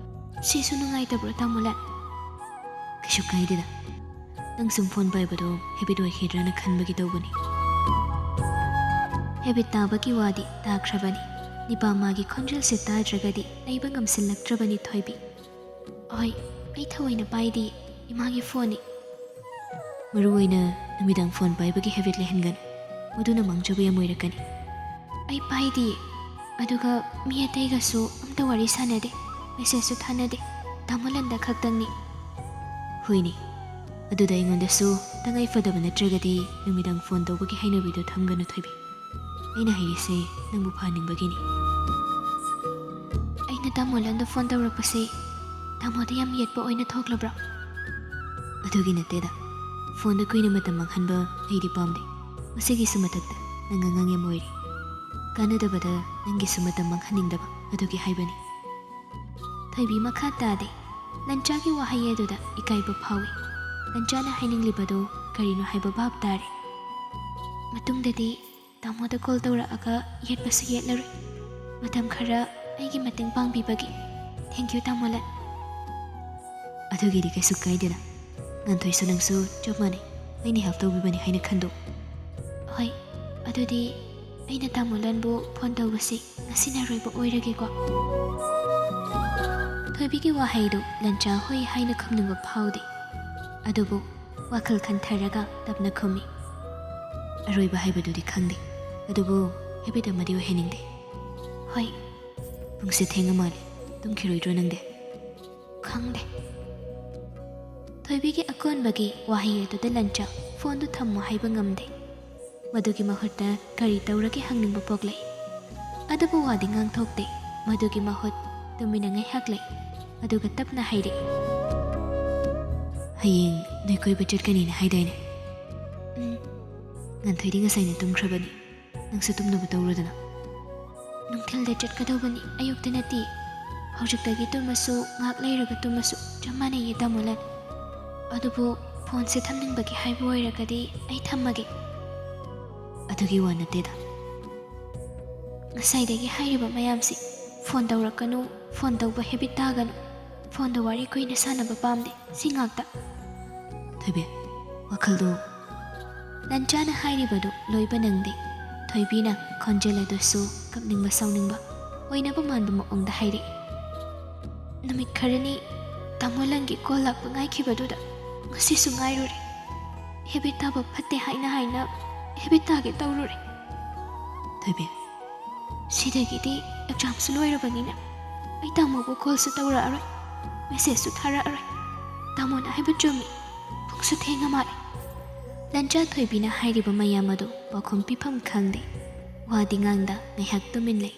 ꯁꯤꯁꯨ ꯅꯨꯡꯉꯥꯏꯇꯕ꯭ꯔꯣ ꯇꯥꯃꯣ ꯂꯟ? ꯀꯩꯁꯨ ꯀꯥꯏꯗꯦꯗ꯫ ꯅꯪ ꯁꯨꯝ ꯐꯣꯟ ꯄꯥꯏꯕꯗꯣ ꯍꯦꯕꯤꯠ ꯑꯣꯏꯈꯤꯗ꯭ꯔꯥꯅ ꯈꯟꯕꯒꯤ ꯇꯧꯕꯅꯤ꯫ ꯍꯦꯕꯤꯠ ꯇꯥꯕꯒꯤ ꯋꯥꯗꯤ ꯇꯥꯈ꯭ꯔꯕꯅꯤ꯫ ꯅꯤꯄꯥ ꯃꯥꯒꯤ ꯈꯣꯟꯖꯦꯜꯁꯦ ꯇꯥꯗ꯭ꯔꯒꯗꯤ ꯂꯩꯕ ꯉꯝꯁꯤꯜꯂꯛꯇ꯭ꯔꯕꯅꯤ ꯊꯣꯏꯕꯤ꯫ ꯍꯣꯏ, ꯑꯩ ꯊꯑꯣꯏꯅ ꯄꯥꯏꯗꯤꯌꯦ꯫ ꯏꯃꯥꯒꯤ ꯐꯣꯟꯅꯤ꯫ ꯃꯔꯨ ꯑꯣꯏꯅ ꯅꯨꯃꯤꯗꯥꯡ ꯐꯣꯟ ꯄꯥꯏꯕꯒꯤ ꯍꯦꯕꯤꯠ ꯂꯩꯍꯟꯒꯅꯨ꯫ ꯃꯗꯨꯅ ꯃꯥꯡꯖꯕ ꯌꯥꯝ ꯑꯣꯏꯔꯛꯀꯅꯤ꯫ ꯑꯩ ꯄꯥꯏꯗꯤꯌꯦ꯫ ꯑꯗꯨꯒ ꯃꯤ ꯑꯇꯩꯒꯁꯨ ꯑꯝꯇ ꯋꯥꯔꯤ ꯁꯥꯟꯅꯗꯦ꯫ ꯃꯦꯁꯦꯖꯁꯨ ꯊꯥꯅꯗꯦ꯫ ꯇꯥꯃꯣ ꯂꯟꯗ ꯈꯛꯇꯪꯅꯤ꯫ ꯍꯣꯏꯅꯦ꯫ ꯑꯗꯨꯗ ꯑꯩꯉꯣꯟꯗꯁꯨ ꯇꯉꯥꯏ ꯐꯗꯕ ꯅꯠꯇ꯭ꯔꯒꯗꯤ ꯅꯨꯃꯤꯗꯥꯡ ꯐꯣꯟ ꯇꯧꯕꯒꯤ ꯍꯩꯅꯕꯤꯗꯣ ꯊꯝꯒꯅꯨ ꯊꯣꯏꯕꯤ꯫ ꯑꯩꯅ ꯍꯩꯔꯤꯁꯦ ꯅꯪꯕꯨ ꯐꯍꯟꯅꯤꯡꯕꯒꯤꯅꯤ꯫ ꯑꯩꯅ ꯇꯥꯃꯣ ꯂꯟꯗ ꯐꯣꯟ ꯇꯧꯔꯛꯄꯁꯦ ꯇꯥꯃꯣꯗ ꯌꯥꯝ ꯌꯦꯠꯄ ꯑꯣꯏꯅ ꯊꯣꯛꯂꯕ꯭ꯔꯥ? ꯑꯗꯨꯒꯤ ꯅꯠꯇꯦꯗ꯫ ꯐꯣꯟꯗ ꯀꯨꯏꯅ ꯃꯇꯝ ꯃꯥꯡꯍꯟꯕ ꯑꯩꯗꯤ ꯄꯥꯝꯗꯦ꯫ ꯃꯁꯤꯒꯤꯁꯨ ꯃꯊꯛꯇ ꯅꯪ ꯑꯉꯥꯡ ꯌꯥꯝ ꯑꯣꯏꯔꯤ꯫ ꯀꯥꯟꯅꯗꯕꯗ ꯅꯪꯒꯤꯁꯨ ꯃꯇꯝ ꯃꯥꯡꯍꯟꯅꯤꯡꯗꯕ ꯑꯗꯨꯒꯤ ꯍꯥꯏꯕꯅꯤ꯫ ꯊꯣꯏꯕꯤ ꯃꯈꯥ ꯇꯥꯗꯦ꯫ ꯂꯟꯆꯥꯒꯤ ꯋꯥꯍꯩ ꯑꯗꯨꯗ ꯏꯀꯥꯏꯕ ꯐꯥꯎꯏ꯫ ꯂꯟꯆꯥꯅ ꯍꯥꯏꯅꯤꯡꯂꯤꯕꯗꯨ ꯀꯔꯤꯅꯣ ꯍꯥꯏꯕ ꯚꯥꯞ ꯇꯥꯔꯦ꯫ ꯃꯇꯨꯡꯗꯗꯤ ꯇꯥꯃꯣꯗ ꯀꯣꯜ ꯇꯧꯔꯛꯑꯒ ꯌꯦꯠꯄꯁꯨ ꯌꯦꯠꯂꯔꯣꯏ꯫ ꯃꯇꯝ ꯈꯔ ꯑꯩꯒꯤ ꯃꯇꯦꯡ ꯄꯥꯡꯕꯤꯕꯒꯤ꯫ Thank you, ꯇꯥꯃꯣ ꯂꯟ꯫ ꯑꯗꯨꯒꯤꯗꯤ ꯀꯩꯁꯨ ꯀꯥꯏꯗꯦꯗ꯫ ꯉꯥꯟꯊꯣꯏꯁꯨ ꯅꯪꯁꯨ ꯆꯞ ꯃꯥꯟꯅꯩ꯫ ꯑꯩꯅ help ꯇꯧꯕꯤꯕꯅꯤ ꯍꯥꯏꯅ ꯈꯟꯗꯣꯛ꯫ ꯍꯣꯏ, ꯑꯗꯨꯗꯤ ꯑꯩꯅ ꯇꯥꯃꯣ ꯂꯟꯕꯨ ꯐꯣꯟ ꯇꯧꯕꯁꯤ ꯉꯁꯤꯅ ꯑꯔꯣꯏꯕ ꯑꯣꯏꯔꯒꯦꯀꯣ꯫ ꯊꯣꯏꯕꯤꯒꯤ ꯋꯥꯍꯩꯗꯨ ꯂꯟꯆꯥ ꯍꯣꯏ ꯍꯥꯏꯅ ꯈꯨꯝꯅꯤꯡꯕ ꯐꯥꯎꯗꯦ꯫ ꯑꯗꯨꯕꯨ ꯋꯥꯈꯜ ꯈꯟꯊꯔꯒ ꯇꯞꯅ ꯈꯨꯝꯃꯤ꯫ ꯑꯔꯣꯏꯕ ꯍꯥꯏꯕꯗꯨꯗꯤ ꯈꯪꯗꯦ, ꯑꯗꯨꯕꯨ habit ꯑꯃꯗꯤ ꯑꯣꯏꯍꯟꯅꯤꯡꯗꯦ꯫ ꯍꯣꯏ꯫ ꯄꯨꯡꯁꯦ ꯊꯦꯡꯉ ꯃꯥꯜꯂꯦ, ꯇꯨꯝꯈꯤꯔꯣꯏꯗ꯭ꯔꯣ ꯅꯪꯗꯤ? ꯈꯪꯗꯦ꯫ ꯊꯣꯏꯕꯤꯒꯤ ꯑꯀꯣꯟꯕꯒꯤ ꯋꯥꯍꯩ ꯑꯗꯨꯗ ꯂꯟꯆꯥ ꯐꯣꯟꯗꯨ ꯊꯝꯃꯣ ꯍꯥꯏꯕ ꯉꯝꯗꯦ꯫ ꯃꯗꯨꯒꯤ ꯃꯍꯨꯠꯇ ꯀꯔꯤ ꯇꯧꯔꯒꯦ ꯍꯪꯅꯤꯡꯕ ꯄꯣꯛꯂꯛꯏ꯫ ꯑꯗꯨꯕꯨ ꯋꯥꯗꯤ ꯉꯥꯡꯊꯣꯛꯇꯦ꯫ ꯃꯗꯨꯒꯤ ꯃꯍꯨꯠ ꯇꯨꯃꯤꯟꯅ ꯉꯥꯏꯍꯥꯛ ꯂꯩ꯫ ꯑꯗꯨꯒ ꯇꯞꯅ ꯍꯥꯏꯔꯛꯏ꯫ "ꯍꯌꯦꯡ ꯅꯣꯏ ꯀꯣꯏꯕ ꯆꯠꯀꯅꯤꯅ ꯍꯥꯏꯗꯥꯏꯅꯦ? ꯎꯝ꯫ ꯉꯥꯟꯊꯣꯏꯗꯤ ꯉꯁꯥꯏꯅ ꯇꯨꯝꯈ꯭ꯔꯕꯅꯤ꯫ ꯅꯪꯁꯨ ꯇꯨꯝꯅꯕ ꯇꯧꯔꯣꯗꯅ꯫" "ꯅꯨꯡꯊꯤꯜꯗ ꯆꯠꯀꯗꯧꯕꯅꯤ, ꯑꯌꯨꯛꯇ ꯅꯠꯇꯦ꯫ ꯍꯧꯖꯤꯛꯇꯒꯤ ꯇꯨꯝꯃꯁꯨ, ꯉꯥꯏꯍꯥꯛ ꯂꯩꯔꯒ ꯇꯨꯝꯃꯁꯨ ꯆꯞ ꯃꯥꯟꯅꯩꯌꯦ, ꯇꯥꯃꯣ ꯂꯟ꯫ ꯑꯗꯨꯕꯨ ꯐꯣꯟꯁꯦ ꯊꯝꯅꯤꯡꯕꯒꯤ ꯍꯥꯏꯕ ꯑꯣꯏꯔꯒꯗꯤ ꯑꯩ ꯊꯝꯃꯒꯦ꯫" "ꯑꯗꯨꯒꯤ ꯋꯥ ꯅꯠꯇꯦꯗ꯫" "ꯉꯁꯥꯏꯗꯒꯤ ꯍꯥꯏꯔꯤꯕ ꯃꯌꯥꯝꯁꯤ, ꯐꯣꯟ ꯇꯧꯔꯛꯀꯅꯨ, ꯐꯣꯟ ꯇꯧꯕ habit ꯇꯥꯒꯅꯨ, ꯐꯣꯟꯗ ꯋꯥꯔꯤ ꯀꯨꯏꯅ ꯁꯥꯟꯅꯕ ꯄꯥꯝꯗꯦ, ꯁꯤ ꯉꯥꯛꯇ꯫" "ꯊꯣꯏꯕꯤ, ꯋꯥꯈꯜꯗꯣ꯫" ꯂꯟꯆꯥꯅ ꯍꯥꯏꯔꯤꯕꯗꯨ ꯂꯣꯏꯕ ꯅꯪꯗꯦ꯫ ꯊꯣꯏꯕꯤꯅ ꯈꯣꯟꯖꯦꯜ ꯑꯗꯨꯁꯨ ꯀꯞꯅꯤꯡꯕ ꯁꯥꯎꯅꯤꯡꯕ ꯑꯣꯏꯅꯕ ꯃꯥꯟꯕ ꯃꯑꯣꯡꯗ ꯍꯥꯏꯔꯛꯏ꯫ "ꯅꯨꯃꯤꯠ ꯈꯔꯅꯤ ꯇꯥꯃꯣ ꯂꯟꯒꯤ ꯀꯣꯜ ꯂꯥꯛꯄ ꯉꯥꯏꯈꯤꯕꯗꯨꯗ ꯉꯁꯤꯁꯨ ꯉꯥꯏꯔꯨꯔꯦ꯫ Habit ꯇꯥꯕ ꯐꯠꯇꯦ ꯍꯥꯏꯅ ꯍꯥꯏꯅ habit ꯇꯥꯒꯦ ꯇꯧꯔꯨꯔꯦ꯫" "ꯊꯣꯏꯕꯤ꯫" "ꯁꯤꯗꯒꯤꯗꯤ examꯁꯨ ꯂꯣꯏꯔꯕꯅꯤꯅ ꯑꯩ ꯇꯥꯃꯣꯕꯨ ꯀꯣꯜꯁꯨ ꯇꯧꯔꯛꯑꯔꯣꯏ, messageꯁꯨ ꯊꯥꯔꯛꯑꯔꯣꯏ꯫ ꯇꯥꯃꯣꯅ ꯍꯥꯏꯕ ꯆꯨꯝꯃꯤ, ꯄꯨꯡꯁꯨ ꯊꯦꯡꯉ ꯃꯥꯜꯂꯦ꯫" ꯂꯟꯆꯥ ꯊꯣꯏꯕꯤꯅ ꯍꯥꯏꯔꯤꯕ ꯃꯌꯥꯝ ꯑꯗꯨ ꯄꯥꯎꯈꯨꯝ ꯄꯤꯐꯝ ꯈꯪꯗꯦ꯫ ꯋꯥꯗꯤ ꯉꯥꯡꯗ ꯉꯥꯏꯍꯥꯛ ꯇꯨꯃꯤꯟ ꯂꯩ꯫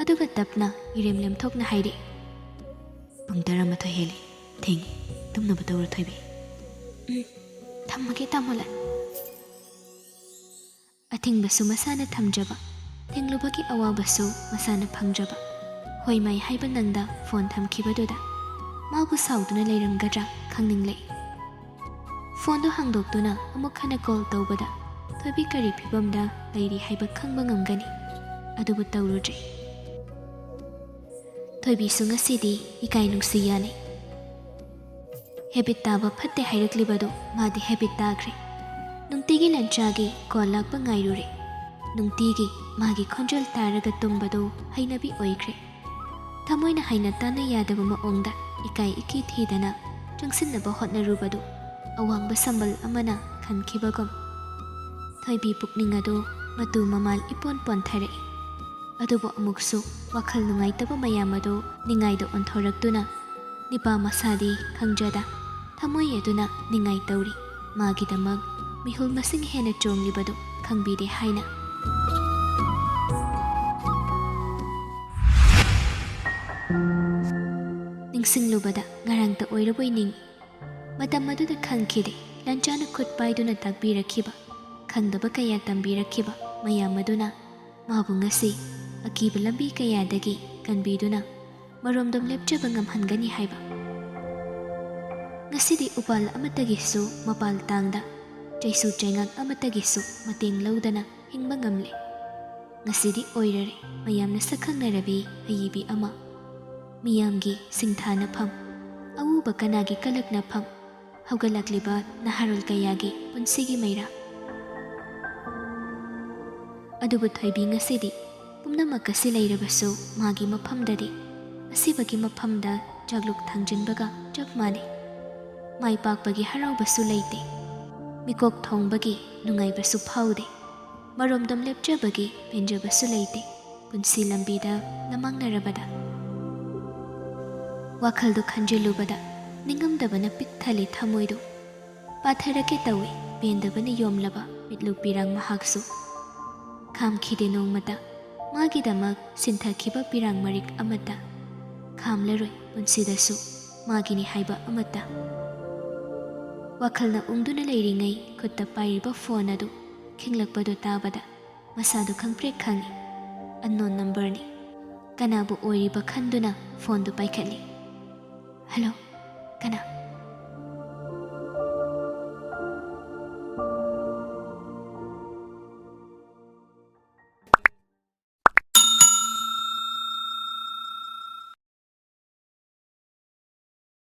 ꯑꯗꯨꯒ ꯇꯞꯅ ꯏꯔꯦꯝ ꯂꯦꯝꯊꯣꯛꯅ ꯍꯥꯏꯔꯛꯏ꯫ "ꯄꯨꯡ ꯇꯔꯥꯃꯥꯊꯣꯏ ꯍꯦꯜꯂꯦ, ꯊꯦꯡꯉꯦ, ꯇꯨꯝꯅꯕ ꯇꯧꯔꯣ ꯊꯣꯏꯕꯤ꯫" "ꯎꯝ, ꯊꯝꯃꯒꯦ ꯇꯥꯃꯣ ꯂꯟ꯫" ꯑꯊꯤꯡꯕꯁꯨ ꯃꯁꯥꯅ ꯊꯝꯖꯕ, ꯊꯤꯡꯂꯨꯕꯒꯤ ꯑꯋꯥꯕꯁꯨ ꯃꯁꯥꯅ ꯐꯪꯖꯕ꯫ ꯍꯣꯏ ꯃꯥꯏ ꯍꯥꯏꯕ ꯅꯪꯗ ꯐꯣꯟ ꯊꯝꯈꯤꯕꯗꯨꯗ ꯃꯥꯕꯨ ꯁꯥꯎꯗꯨꯅ ꯂꯩꯔꯝꯒꯗ꯭ꯔꯥ ꯈꯪꯅꯤꯡꯂꯛꯏ꯫ ꯐꯣꯟꯗꯨ ꯍꯥꯡꯗꯣꯛꯇꯨꯅ ꯑꯃꯨꯛ ꯍꯟꯅ ꯀꯣꯜ ꯇꯧꯕꯗ ꯊꯣꯏꯕꯤ ꯀꯔꯤ ꯐꯤꯕꯝꯗ ꯂꯩꯔꯤ ꯍꯥꯏꯕ ꯈꯪꯕ ꯉꯝꯒꯅꯤ꯫ ꯑꯗꯨꯕꯨ ꯇꯧꯔꯨꯗ꯭ꯔꯦ꯫ ꯊꯣꯏꯕꯤꯁꯨ ꯉꯁꯤꯗꯤ ꯏꯀꯥꯏ ꯅꯨꯡꯁꯤ ꯌꯥꯅꯩ꯫ ꯍꯦꯕꯤꯠ ꯇꯥꯕ ꯐꯠꯇꯦ ꯍꯥꯏꯔꯛꯂꯤꯕꯗꯨ ꯃꯥꯗꯤ ꯍꯦꯕꯤꯠ ꯇꯥꯈ꯭ꯔꯦ꯫ ꯅꯨꯡꯇꯤꯒꯤ ꯂꯟꯆꯥꯒꯤ ꯀꯣꯜ ꯂꯥꯛꯄ ꯉꯥꯏꯔꯨꯔꯦ꯫ ꯅꯨꯡꯇꯤꯒꯤ ꯃꯥꯒꯤ ꯈꯣꯟꯖꯦꯜ ꯇꯥꯔꯒ ꯇꯨꯝꯕꯗꯨ ꯍꯩꯅꯕꯤ ꯑꯣꯏꯈ꯭ꯔꯦ꯫ ꯊꯃꯣꯏꯅ ꯍꯩꯅ ꯇꯥꯅ ꯌꯥꯗꯕ ꯃꯑꯣꯡꯗ ꯏꯀꯥꯏ ꯏꯀꯤ ꯊꯤꯗꯅ ꯆꯪꯁꯤꯟꯅꯕ ꯍꯣꯠꯅꯔꯨꯕꯗꯨ ꯑꯋꯥꯡꯕ ꯁꯝꯕꯜ ꯑꯃꯅ ꯈꯟꯈꯤꯕꯒꯨꯝ ꯊꯣꯏꯕꯤ ꯄꯨꯛꯅꯤꯡ ꯑꯗꯨ ꯃꯇꯨ ꯃꯃꯥꯜ ꯏꯄꯣꯟ ꯄꯣꯟꯊꯔꯛꯏ꯫ ꯑꯗꯨꯕꯨ ꯑꯃꯨꯛꯁꯨ ꯋꯥꯈꯜ ꯅꯨꯡꯉꯥꯏꯇꯕ ꯃꯌꯥꯝ ꯑꯗꯨ ꯅꯤꯡꯉꯥꯏꯗ ꯑꯣꯟꯊꯣꯔꯛꯇꯨꯅ ꯅꯤꯄꯥ ꯃꯁꯥꯗꯤ ꯈꯪꯖꯗ ꯊꯃꯣꯏ ꯑꯗꯨꯅ ꯅꯤꯡꯉꯥꯏ ꯇꯧꯔꯤ꯫ ꯃꯥꯒꯤꯗꯃꯛ ꯃꯤꯍꯨꯜ ꯃꯁꯤꯡ ꯍꯦꯟꯅ ꯆꯣꯡꯂꯤꯕꯗꯨ ꯈꯪꯕꯤꯗꯦ ꯍꯥꯏꯅ꯫ ꯅꯤꯡꯁꯤꯡꯂꯨꯕꯗ ꯉꯔꯥꯡꯇ ꯑꯣꯏꯔꯕꯣꯏ ꯅꯤꯡꯏ꯫ ꯃꯇꯝ ꯑꯗꯨꯗ ꯈꯪꯈꯤꯗꯦ, ꯂꯟꯆꯥꯅ ꯈꯨꯠ ꯄꯥꯏꯗꯨꯅ ꯇꯥꯛꯄꯤꯔꯛꯈꯤꯕ, ꯈꯪꯗꯕ ꯀꯌꯥ ꯇꯝꯕꯤꯔꯛꯈꯤꯕ ꯃꯌꯥꯝ ꯑꯗꯨꯅ ꯃꯥꯕꯨ ꯉꯁꯤ ꯑꯀꯤꯕ ꯂꯝꯕꯤ ꯀꯌꯥꯗꯒꯤ ꯀꯟꯕꯤꯗꯨꯅ ꯃꯔꯣꯝꯗꯣꯝ ꯂꯦꯞꯆꯕ ꯉꯝꯍꯟꯒꯅꯤ ꯍꯥꯏꯕ꯫ ꯉꯁꯤꯗꯤ ꯎꯄꯥꯜ ꯑꯃꯠꯇꯒꯤꯁꯨ ꯃꯄꯥꯜ ꯇꯥꯡꯗ, ꯆꯩꯁꯨ ꯆꯩꯉꯥꯛ ꯑꯃꯠꯇꯒꯤꯁꯨ ꯃꯇꯦꯡ ꯂꯧꯗꯅ ꯍꯤꯡꯕ ꯉꯝꯂꯦ꯫ ꯉꯁꯤꯗꯤ ꯑꯣꯏꯔꯔꯦ ꯃꯌꯥꯝꯅ ꯁꯛꯈꯪꯅꯔꯕꯤ ꯑꯏꯕꯤ ꯑꯃ꯫ ꯃꯤꯌꯥꯝꯒꯤ ꯁꯤꯡꯊꯥꯅꯐꯝ, ꯑꯎꯕ ꯀꯅꯥꯒꯤ ꯀꯂꯛꯅꯐꯝ, ꯍꯧꯒꯠꯂꯛꯂꯤꯕ ꯅꯍꯥꯔꯣꯜ ꯀꯌꯥꯒꯤ ꯄꯨꯟꯁꯤꯒꯤ ꯃꯩꯔꯥ꯫ ꯑꯗꯨꯕꯨ ꯊꯣꯏꯕꯤ ꯉꯁꯤꯗꯤ ꯄꯨꯝꯅꯃꯛ ꯑꯁꯤ ꯂꯩꯔꯕꯁꯨ ꯃꯥꯒꯤ ꯃꯐꯝꯗꯗꯤ ꯑꯁꯤꯕꯒꯤ ꯃꯐꯝꯗ ꯆꯥꯛꯂꯨꯛ ꯊꯥꯡꯖꯤꯟꯕꯒ ꯆꯞ ꯃꯥꯟꯅꯩ꯫ ꯃꯥꯏ ꯄꯥꯛꯄꯒꯤ ꯍꯔꯥꯎꯕꯁꯨ ꯂꯩꯇꯦ꯫ ꯃꯤꯀꯣꯛ ꯊꯣꯡꯕꯒꯤ ꯅꯨꯡꯉꯥꯏꯕꯁꯨ ꯐꯥꯎꯗꯦ꯫ ꯃꯔꯣꯝꯗꯣꯝ ꯂꯦꯞꯆꯕꯒꯤ ꯄꯦꯟꯖꯕꯁꯨ ꯂꯩꯇꯦ꯫ ꯄꯨꯟꯁꯤ ꯂꯝꯕꯤꯗ ꯂꯃꯥꯡꯅꯔꯕꯗ꯫ ꯋꯥꯈꯜꯗꯨ ꯈꯟꯖꯤꯜꯂꯨꯕꯗ ꯅꯤꯡꯉꯝꯗꯕꯅ ꯄꯤꯛ ꯊꯜꯂꯤ ꯊꯃꯣꯏꯗꯨ꯫ ꯄꯥꯊꯔꯛꯀꯦ ꯇꯧꯏ ꯄꯦꯟꯗꯕꯅ ꯌꯣꯝꯂꯕ ꯃꯤꯠꯂꯨ ꯄꯤꯔꯥꯡ ꯃꯍꯥꯛꯁꯨ꯫ ꯈꯥꯝꯈꯤꯗꯦ ꯅꯣꯡꯃꯇ ꯃꯥꯒꯤꯗꯃꯛ ꯁꯤꯟꯊꯈꯤꯕ ꯄꯤꯔꯥꯡ ꯃꯔꯤꯛ ꯑꯃꯠꯇ꯫ ꯈꯥꯝꯂꯔꯣꯏ ꯄꯨꯟꯁꯤꯗꯁꯨ ꯃꯥꯒꯤꯅꯤ ꯍꯥꯏꯕ ꯑꯃꯠꯇ꯫ ꯋꯥꯈꯜꯅ ꯎꯪꯗꯨꯅ ꯂꯩꯔꯤꯉꯩ ꯈꯨꯠꯇ ꯄꯥꯏꯔꯤꯕ ꯐꯣꯟ ꯑꯗꯨ ꯈꯤꯡꯂꯛꯄꯗꯨ ꯇꯥꯕꯗ ꯃꯁꯥꯗꯨ ꯈꯪꯄ꯭ꯔꯦꯛ ꯈꯪꯏ꯫ ꯑꯟꯅꯣꯟ ꯅꯝꯕꯔꯅꯤ꯫ ꯀꯅꯥꯕꯨ ꯑꯣꯏꯔꯤꯕ ꯈꯟꯗꯨꯅ ꯐꯣꯟꯗꯨ ꯄꯥꯏꯈꯠꯂꯤ꯫ "ꯍꯜꯂꯣ, ꯀꯅꯥ?"